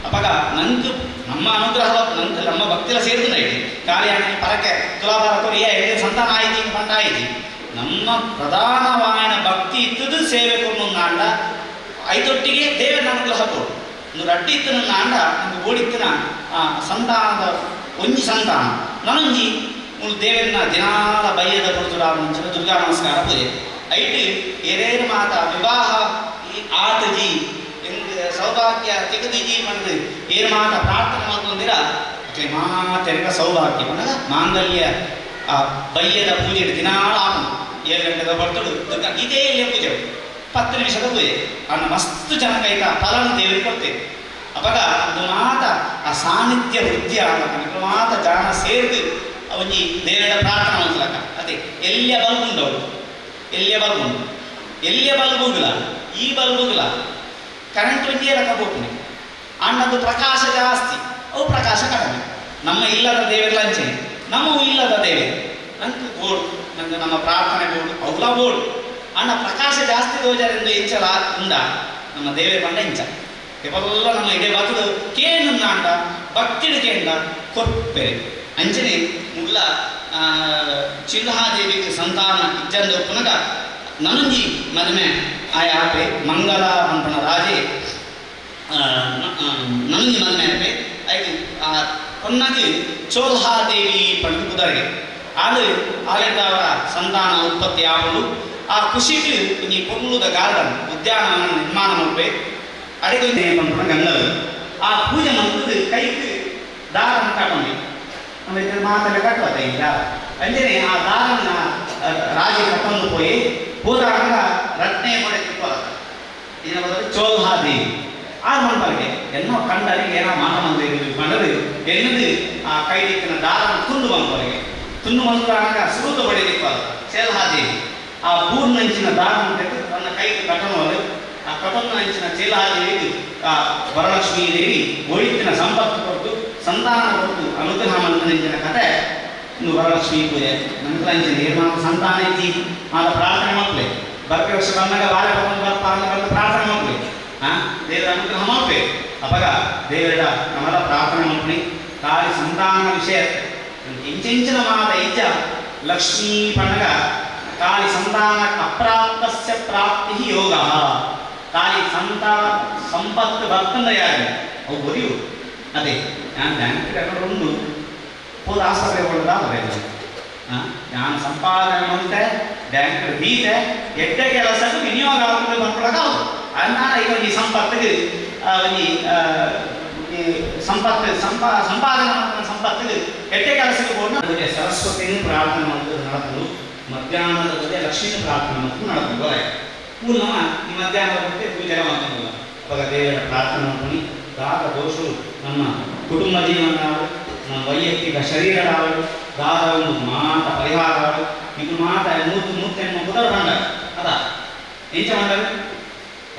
ಅಪಗ ನಂಗೆ ನಮ್ಮ ಅನುಗ್ರಹ ನಂಗೆ ನಮ್ಮ ಭಕ್ತಿಲ ಸೇರಿದ ಇಡಿ ಕಾಳಿ ಪರಕ್ಕೆ ತುಲಾಭಾರ ಕೊರಿಯ ಸಂತಾನ ಆಯ್ತು ಪಂಡ ಆಯ್ತು ನಮ್ಮ ಪ್ರಧಾನವಾಯನ ಭಕ್ತಿ ಇತ್ತದು ಸೇವೆ ಕೊಡು ಆಂಡ ಐತೊಟ್ಟಿಗೆ ದೇವರ ಅನುಗ್ರಹ ಕೊಡು ಒಂದು ರಡ್ಡಿ ಇತ್ತನ ಆಂಡ ನಮ್ಗೆ ಓಡಿತ್ತನ ಆ ಸಂತಾನದ ಒಂಜಿ ಸಂತಾನ ನನೊಂಜಿ ಮೂರು ದೇವರನ್ನ ದಿನಾಲ ಬಯ್ಯದ ಕೊಡ್ತುರ ಮುಂಚಿನ ದುರ್ಗಾ ನಮಸ್ಕಾರ ಪೂಜೆ ಐಟು ಏರೇನು ಮಾತ ವಿವಾಹ ಆತಜಿ ಸೌಭಾಗ್ಯ ತಿಗದಿಜಿ ಮಣದು ಏರು ಮಾತ ಪ್ರಾರ್ಥನೆ ಮಾಡ್ತಂದಿರ ಅಕ್ಲೆ ಮಾತೆರಗ ಸೌಭಾಗ್ಯ ಮನಗ ಮಾಂಗಲ್ಯ ಆ ಬಯ್ಯದ ಪೂಜೆ ದಿನಾಳ ಆಪನು 7 ಗಂಟೆದ ಬರ್ತಡು ದುರ್ಗಾ ಇದೇ ಇಲ್ಲೇ ಪೂಜೆ 10 ನಿಮಿಷದ ಪೂಜೆ ಅನ್ನ ಮಸ್ತ್ ಜನ ಕೈತ ಫಲನ ದೇವರಿಗೆ ಕೊಡ್ತೇವೆ. ಅವಾಗ ಅದು ಮಾತ ಆ ಸಾನ್ನಿಧ್ಯ ವೃದ್ಧಿ ಆಗಲಕ್ಕ ಮಾತ ಜಾನ ಸೇರಿದು ಒಂಜಿ ದೇವರ ಪ್ರಾರ್ಥನೆ ಮಾಡ್ಲಕ್ಕ ಅದೇ ಎಲ್ಲಿಯ ಬಲ್ಬುಂಡವು ಎಲ್ಲಿಯ ಬಲ್ಬುಂಡು ಎಲ್ಲಿಯ ಬಲ್ಬುಗಳ ಈ ಬಲ್ಬುಗಳ ಕರೆಂಟ್ ಒಂಜೇ ಲೆಕ್ಕ ಹೋಗ್ತೀನಿ ಅಣ್ಣದ್ದು ಪ್ರಕಾಶ ಜಾಸ್ತಿ ಅವು ಪ್ರಕಾಶ ಕಡಿಮೆ. ನಮ್ಮ ಇಲ್ಲದ ದೇವರ ಅಂಚೆ ನಮ್ಮ ಇಲ್ಲದ ದೇವರು ನಂಗೆ ಬೋರ್ಡ್ ನಂಗೆ ನಮ್ಮ ಪ್ರಾರ್ಥನೆ ಬೋರ್ಡ್ ಅವುಲ ಬೋರ್ಡ್ ಅಣ್ಣ ಪ್ರಕಾಶ ಜಾಸ್ತಿ ದೋಜರಿಂದ ಇಂಚಲ ಉಂಡ ನಮ್ಮ ದೇವರ ಬಂಡ ಇಂಚ ಇವೆಲ್ಲ ನಮ್ಮ ಇಡೀ ಬತದು ಕೇನು ಅಂಡ ಭಕ್ತಿಡು ಕೇಂಡ ಕೊರ್ಪೆರೆ ಅಂಚನೆ ಮುಲ್ಲ ಚಿಲ್ಹಾದೇವಿಗೆ ಸಂತಾನ ಇಜ್ಜಂದ ಪುನಗ ನನಂಜಿ ಮದುವೆ ಆಯಾಪೆ ಮಂಗಲ ಪಂಪಣ ರಾಜೆ ನನಂಜಿ ಮದುವೆ ಆಪೆ ಐದು ಆ ಕೊನ್ನಗೆ ಚೋಲ್ಹಾದೇವಿ ಪಂಡು ಕುದರಿಗೆ ಆಳು ಆಲೆಂದವರ ಸಂತಾನ ಉತ್ಪತ್ತಿ ಆವಳು ಆ ಖುಷಿಗೆ ಈ ಪೊರ್ಲುದ ಗಾರ್ಡನ್ ಉದ್ಯಾನವನ ನಿರ್ಮಾಣ ಮಾಡ್ಬೇಕು ಅಡಿಗೆ ಪಂಪಣ ಗಂಗಲು ಆ ಪೂಜೆ ಮಾಡ್ತದೆ ಕೈಗೆ ದಾರನ್ನು ಕಟ್ಟೊಂಡು ನಮ್ಮ ಮಾತಲ್ಲ ಕಟ್ಟುವ ಇಲ್ಲ ಅಂಜನೆ ಆ ದಾರನ್ನ ರಾಜೆ ಕಟ್ಟೊಂದು ಪೋಯಿ ಹೋದಾಗ ರತ್ನೆ ಕೊಡೆ ತಿಪ್ಪಲ ಇದನ್ನ ಬದಲು ಚೋಲ್ಹಾದೇವಿ ಆರು ಮನ್ಪರಿಗೆ ಎನ್ನೋ ಕಂಡರಿಗೆ ಏನೋ ಮಾಟ ಮಂದಿರಿ ಪಂಡದು ಎನ್ನದು ಆ ಕೈದಿಕ್ಕಿನ ದಾರನ ತುಂಡು ಬಂಪರಿಗೆ ತುಂಡು ಮಂತ್ರಾಗ ಸುರುತ ಬಡಿದಿಪ್ಪ ಚೇಲ್ಹಾದೇವಿ ಆ ಬೂರ್ನಂಚಿನ ದಾರನ ತೆಗೆದು ತನ್ನ ಕೈಗೆ ಕಟನೋದು ಆ ಕಟನಂಚಿನ ಚೇಲ್ಹಾದೇವಿ ಆ ವರಲಕ್ಷ್ಮೀ ದೇವಿ ಒಳಿತಿನ ಸಂಪತ್ತು ಕೊಟ್ಟು ಸಂತಾನ ಕೊಟ್ಟು ಅನುಗ್ರಹ ಮಂತ್ರನಂಚಿನ ಕತೆ ಇನ್ನು ವರಲಕ್ಷ್ಮೀ ಪೂಜೆ ನಂತರ ಅಂಚಿನ ನಿರ್ಮಾಣ ಸಂತಾನ ಐತಿ ಮಾತ ಪ್ರಾರ್ಥನೆ ಮಕ್ಕಳೇ ಬರ್ಕೆ ವರ್ಷ ಬಂದಾಗ ಬಾರೆ ಬಂದು ಪ್ರಾರ್ಥನೆ ಮಕ್ಕಳೇ ದೇವರ ಅನುಗ್ರಹ ಮಾಡ್ಬೇಕು ಅಪಗ ದೇವರ ನಮ್ಮದ ಪ್ರಾರ್ಥನೆ ಮಾಡ್ತೀನಿ ತಾಯಿ ಸಂತಾನ ವಿಷಯ ಇಂಚಿಂಚಿನ ಮಾತ ಇಜ್ಜ ಲಕ್ಷ್ಮೀ ಪಂಡಗ ಕಾಲಿ ಸಂತಾನ ಅಪ್ರಾಪ್ತಸ್ಯ ಪ್ರಾಪ್ತಿ ಯೋಗ ಕಾಲಿ ಸಂತಾನ ಸಂಪತ್ತು ಬರ್ತಂದ ಯಾರು ಅವು ಬರಿಯು ಅದೇ ನಾನು ಬ್ಯಾಂಕ್ ಉಂಡು ಪೂರ ಆಸ್ಪತ್ರೆ ಒಳ್ಳೆದಾದ್ರೆ ನಾನು ಸಂಪಾದನೆ ಮಂತೆ ಬ್ಯಾಂಕ್ ಹೀತೆ ಎಡ್ಡೆ ಕೆಲಸಕ್ಕೆ ವಿನಿಯೋಗ ಆಗ್ತದೆ ಬಂದ್ಕೊಳಕಾವು ಅನ್ನ ಈಗ ಈ ಸಂಪತ್ತಿಗೆ ಈ ಸಂಪತ್ತು ಸಂಪಾದನೆ ಸಂಪತ್ತಿಗೆ ಎಡ್ಡೆ ಕೆಲಸಕ್ಕೆ ಹೋಗಿ ಸರಸ್ವತಿಯನ್ನು ಪ್ರಾರ್ಥನೆ ಮಾಡೋದು നടക്കുന്നു ಮಧ್ಯಾಹ್ನದ ಪೂಜೆ ಲಕ್ಷ್ಮೀ ಪ್ರಾರ್ಥನೆ ಮತ್ತು നടക്കുന്നു ಪೂರ್ಣ ಈ ಮಧ್ಯಾಹ್ನದ ಪೂಜೆ ಪೂಜೆ ಮಾಡ್ತಲ್ಲ ಅವಾಗ ದೇವರ ಪ್ರಾರ್ಥನೆ ಮಾಡ್ಕೊಂಡು ದಾದ ದೋಷವು ನಮ್ಮ ಕುಟುಂಬ ಜೀವನ ನಮ್ಮ ವೈಯಕ್ತಿಕ ಶರೀರ ದಾದ ಒಂದು ಮಾತ ಪರಿಹಾರ ಇದು ಮಾತ ನೂತು ನೂತ್ತೆಣ್ಣು ಪುದರ್ ಬಂಡ ಅದ ಎಂಚ ಮಂಡಲ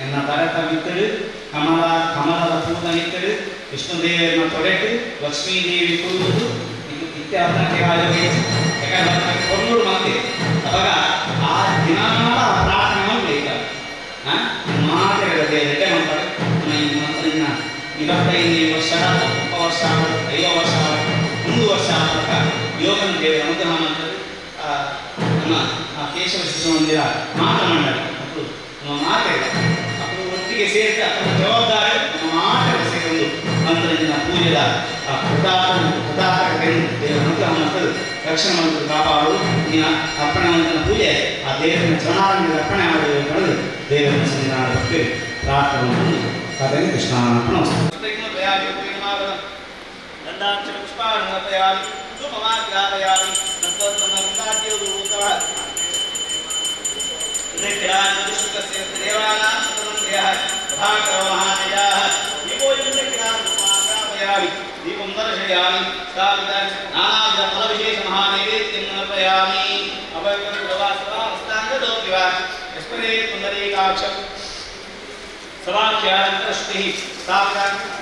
ಎನ್ನ ತರತ ಮಿತ್ತಡು ಕಮಲ ಕಮಲದ ಪೂತ ಮಿತ್ತಡು ವಿಷ್ಣುದೇವರನ್ನ ತೊಡೆಟ್ಟು ಲಕ್ಷ್ಮೀದೇವಿ ಕುರುದು ಇದು ಇತ್ಯಾರ್ಥಕ್ಕೆ ಯಾಕಂದ್ರೆ ಕೊನ್ನೂರು ಮತ್ತೆ ಅವಾಗ ಆ ದಿನಾಲ ಪ್ರಾರ್ಥನೆ ಮಾಡಬೇಕು ಮಾತೆಗಳ ದೇವರೇ ಮಾಡ್ತಾರೆ 25 ವರ್ಷ 30 ವರ್ಷ 50 ವರ್ಷ 100 ವರ್ಷ ಯೋಗನ ದೇವರ ಅನುಗ್ರಹ ಮಾಡ್ತಾರೆ. ನಮ್ಮ ಕೇಶವ ಶಿಶು ಮಂದಿರ ಮಾತ ಮಂಡಳಿ ಮತ್ತು ನಮ್ಮ ಮಾತೆ ಅప్పుడు ಒಟ್ಟಿಗೆ ಸೇರಿದ ತಮ್ಮ ಜವಾಬ್ದಾರಿ ನಮ್ಮ ಮಾತೆಗೆ ಸೇರಿಕೊಂಡು ಮಂತ್ರದಿಂದ ಪೂಜೆದ ಆ ಕೃತಾರ್ಥತೆಯನ್ನು ದೇವರ ಅನುಗ್ರಹ ಮಾಡ್ತಾರೆ. ರಕ್ಷಣೆ ಮಂತ್ರ ಕಾಪಾಡೋದು ನೀನು ಅರ್ಪಣೆ ಮಂತ್ರನ ಪೂಜೆ ಆ ದೇವರನ್ನ ಚರಣಾರಂಭದ ಅರ್ಪಣೆ ಮಾಡುವುದು ದೇವರನ್ನ ಸನ್ನಿಧಾನ ಭಕ್ತಿ ಪ್ರಾರ್ಥನೆ ಕಥೆ ಕೃಷ್ಣಾರ್ಪಣ दीपं दर्शयामि स्थापितानि नानाविध फलविशेष महानैवेद्यं समर्पयामि अभयं यस्मरे पुण्डरीकाक्षं सवाख्यानन्तरश्रुतिः स्थापितानि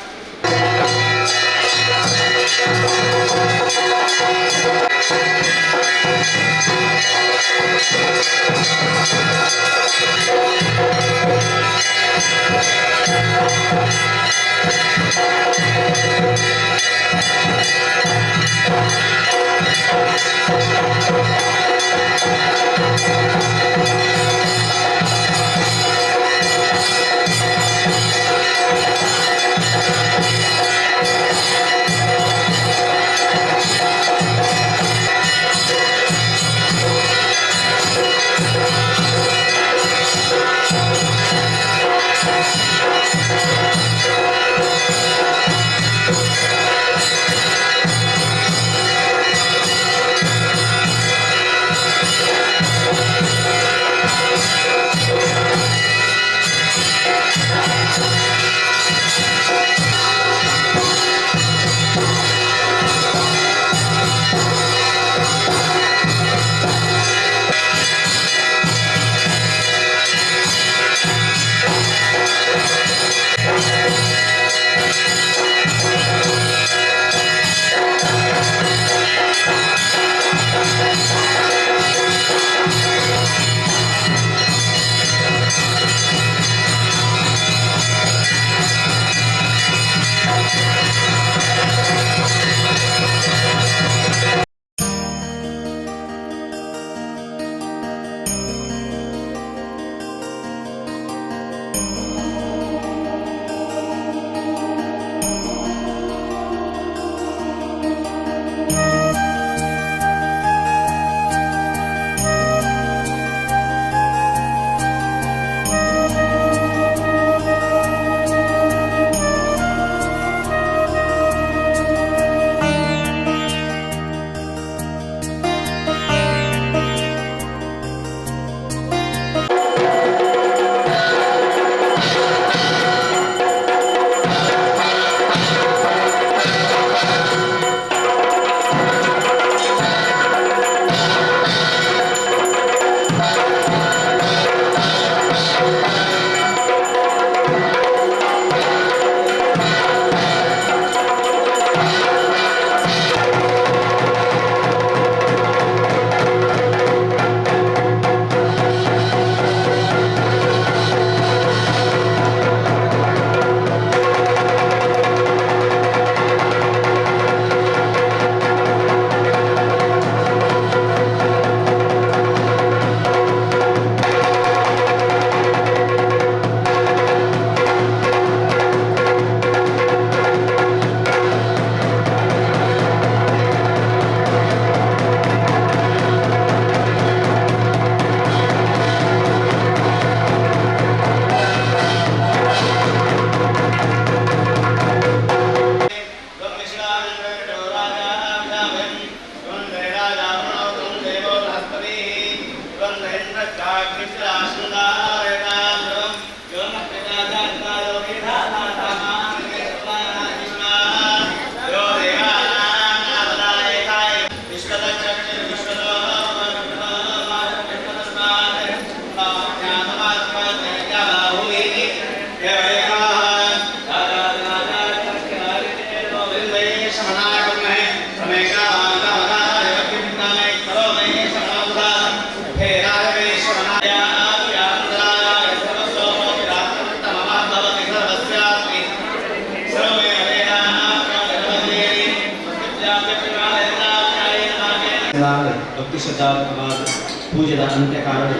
ಭಕ್ತಿ ಶ್ರದ್ಧಾಪೂರ್ವಕವಾದ ಪೂಜೆದ ಅಂತ್ಯಕಾಲದ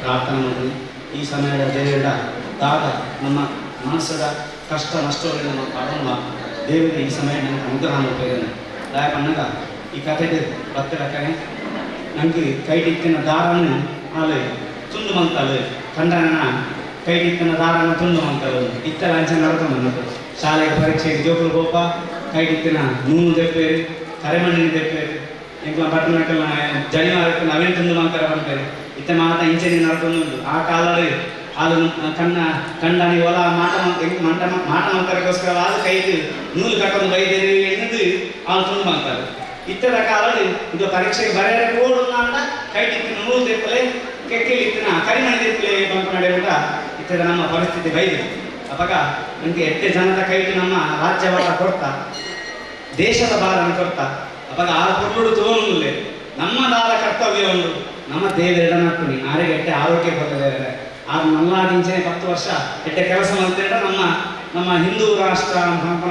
ಪ್ರಾರ್ಥನೆ ಮಾಡಿದ್ವಿ. ಈ ಸಮಯದ ದೇವರ ದಾದ ನಮ್ಮ ಮನಸ್ಸದ ಕಷ್ಟ ನಷ್ಟಗಳನ್ನು ನಮ್ಮ ಕಾರಣ ದೇವರು ಈ ಸಮಯ ನನಗೆ ಅನುಗ್ರಹ ಉಪಯೋಗ ದಾಯಪನ್ನಾಗ ಈ ಕಥೆಗೆ ಭಕ್ತರಕ್ಕನೆ ನನಗೆ ಕೈಟಿತ್ತಿನ ದಾರನ್ನು ಆಲೆ ತುಂಡು ಮಂತಲು ಕಂಡನ ಕೈಟಿತ್ತಿನ ದಾರನ್ನು ತುಂಡು ಮಂತಲು ಇತ್ತಲ ಅಂಚೆ ನಡ್ಕೊಂಡು ನನ್ನದು ಶಾಲೆಗೆ ಪರೀಕ್ಷೆಗೆ ಜೋಕುಲು ಗೋಪ ಕೈಟಿತ್ತಿನ ನೂನು ದೆಪ್ಪೇರು ಕರೆಮಣ್ಣಿನ ದೆಪ್ಪೇರು ಎಂಕ್ಲ ಬಟ್ಟನಕ್ಕಲ್ಲ ಜನಿವಾರಕ್ಕೆ ನವೀನ ತುಂಡು ಮಂತರ ಬಂತೇವೆ ಇತ್ತ ಮಾತ ಇಂಚನೆ ನಡ್ಕೊಂಡು ಆ ಕಾಲಲ್ಲಿ ಅದು ಕಣ್ಣ ಕಂಡನಿ ಒಲ ಮಾಟ ಮಂಟ ಮಾಟ ಮಂತರಕ್ಕೋಸ್ಕರ ಅದು ಕೈದು ನೂಲು ಕಟ್ಟೊಂದು ಬೈದೇರಿ ಎಣ್ಣದು ಆಳು ತುಂಡು ಮಂತಾರೆ ಇತ್ತದ ಕಾಲಲ್ಲಿ ಇದು ಪರೀಕ್ಷೆಗೆ ಬರೆಯರೆ ಕೋಡು ಅಂಡ ಕೈಟಿತ್ತಿನ ನೂಲು ದೆಪ್ಪಲೆ ಕೆಕ್ಕೆಲಿತ್ತಿನ ಕರಿಮಣಿ ದೆಪ್ಪಲೆ ಬಂತು ನಡೆಯುತ್ತ ಇತ್ತದ ನಮ್ಮ ಪರಿಸ್ಥಿತಿ ಬೈದು ಅವಾಗ ನಮಗೆ ಎಟ್ಟೆ ಜನದ ಕೈಗೆ ನಮ್ಮ ರಾಜ್ಯವಾದ ಕೊಡ್ತಾ ದೇಶದ ಭಾರನ ಕೊಡ್ತಾ ಅವಾಗ ಆ ಕೊಟ್ಟುಡು ತೋನುಲ್ಲೇ ನಮ್ಮ ದಾದ ಕರ್ತವ್ಯ ಉಂಟು ನಮ್ಮ ದೇವರೆಡನಕ್ಕುನಿ ಆರಿಗೆ ಎಟ್ಟೆ ಆರೋಗ್ಯ ಕೊಡ್ತದೆ ಆ ನಲ್ಲಾದಿಂಚನೆ 10 ವರ್ಷ ಎಟ್ಟೆ ಕೆಲಸ ಮಾಡ್ತೇಡ ನಮ್ಮ ನಮ್ಮ ಹಿಂದೂ ರಾಷ್ಟ್ರ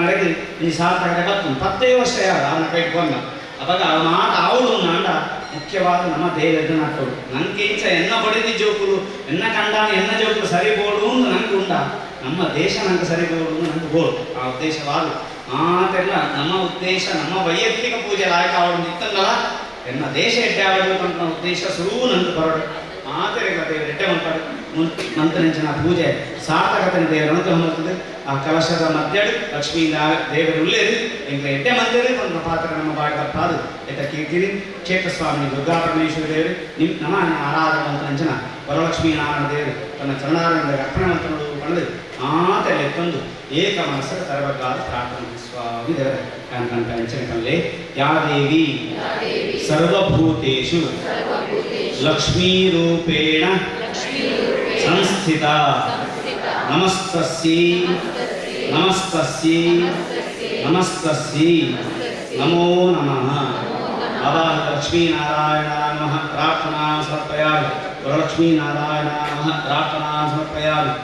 ನಡೆದು ಈ ಸಾರ್ಥಕತೆ ಬತ್ತು 10 ವರ್ಷ ಯಾರು ಅವನ ಕೈಗೆ ಬಂದ ಅವಾಗ ಆ ಮಾಟ ಅವಳು ನಾಂಡ ಮುಖ್ಯವಾದ ನಮ್ಮ ದೇವರೆಡನಕ್ಕಳು ನನಗೆ ಇಂಚ ಎನ್ನ ಬಡಿದಿ ಜೋಕುಲು ಎನ್ನ ಕಂಡಾನ ಎನ್ನ ಜೋಕುಲು ಸರಿಬೋಡು ನನಗೆ ಉಂಡ ನಮ್ಮ ದೇಶ ನನಗೆ ಸರಿಬೋಡು ನನಗೆ ಬೋಡು ಆ ಉದ್ದೇಶವಾದ ಮಾತೆಲ್ಲ ನಮ್ಮ ಉದ್ದೇಶ ನಮ್ಮ ವೈಯಕ್ತಿಕ ಪೂಜೆ ಲಾಯಕ ಅವಳು ನಿತ್ತಂದಲ್ಲ ಎನ್ನ ದೇಶ ಎಡ್ಡೆ ಆವಡು ಅಂತ ಉದ್ದೇಶ ಸುರು ನಂದು ಬರಡು ಮಾತೆರೆಗ ದೇವರು ಎಡ್ಡೆ ಮಂತಾಡು ಮಂತ್ರನಿಂಚಿನ ಪೂಜೆ ಸಾರ್ಥಕತನ ದೇವರ ಅನುಗ್ರಹ ಮಾಡ್ತದೆ. ಆ ಕಲಶದ ಮಧ್ಯಡು ಲಕ್ಷ್ಮೀ ದೇವರು ಉಳ್ಳೇರು ಎಂಕ ಎಡ್ಡೆ ಮಂದಿರ ಒಂದು ಪಾತ್ರ ನಮ್ಮ ಬಾಡಿ ತಪ್ಪಾದು ಎತ್ತ ಕೀರ್ತಿರಿ ಕ್ಷೇತ್ರಸ್ವಾಮಿ ದುರ್ಗಾ ಪರಮೇಶ್ವರ ದೇವರು ನಿಮ್ಮ ನಮ್ಮ ಆರಾಧನೆ ಮಂತ್ರನಂಚನ ವರಲಕ್ಷ್ಮೀ ನಾರಾಯಣ ದೇವರು ತನ್ನ ಚರಣಾರವಿಂದ ಅರ್ಪಣೆ ಮಂತ್ರಗಳು ಪಡೆದು ಮಾತೆಲ್ಲ ತಂದು ಏಕ ಮನಸ್ಸರ ತರಬಗ್ಗಾದ ಪ್ರಾರ್ಥನೆ ಸ್ವಾಮಿ ದೇವರ ಕಂಕಂತ ಅಂಚನೆ ಕಲ್ಲೆ ಯಾ ದೇವಿ ಸರ್ವಭೂತೇಷು ಲಕ್ಷ್ಮೀ ರೂಪೇಣ ಸಂಸ್ಥಿತ ನಮಸ್ತಸ್ಯೈ ನಮಸ್ತಸ್ಯೈ ನಮಸ್ತಸ್ಯೈ ನಮೋ ನಮಃ. ಅವಾಹತ ಲಕ್ಷ್ಮೀನಾರಾಯಣ ನಮಃ ಪ್ರಾರ್ಥನಾ ಸಮರ್ಪಯಾಮಿ. ವರಲಕ್ಷ್ಮೀನಾರಾಯಣ ನಮಃ ಪ್ರಾರ್ಥನಾ ಸಮರ್ಪಯಾಮಿ.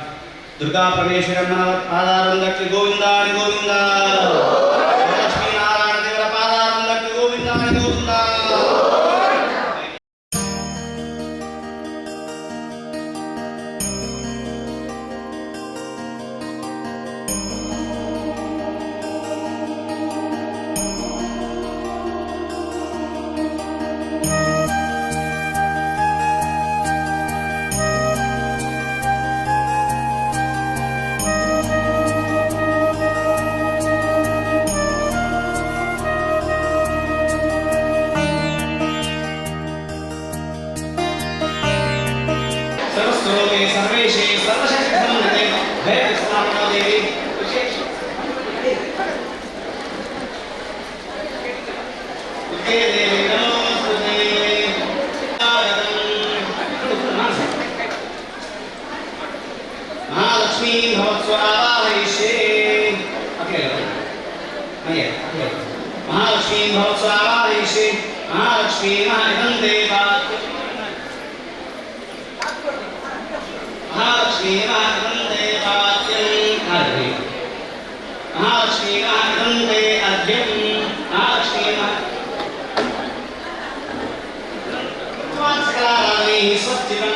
ದುರ್ಗಾ ಪರಮೇಶ್ವರಮ್ಮನ ಪಾದಾರವಿಂದಕ್ಕೆ ಗೋವಿಂದಾನಿ ಗೋವಿಂದ, ಲಕ್ಷ್ಮೀನಾರಾಯಣ ದೇವರ ಪಾದಾರವಿಂದಕ್ಕೆ ಗೋವಿಂದಾನಿ ಗೋವಿಂದ. सर्वेशे सर्वशक्ति समन्विते भैरवी विशेष दुर्गे देवी नमोस्तुते. महालक्ष्मी भवत्स्व आवाहयिष्ये. महालक्ष्मी भवत्स्व आवाहयिष्ये. महालक्ष्मी महाइदं देवा महालक्ष्मी महालक्ष्मी अर्घ्यं महालक्ष्मी स्वस्तिकं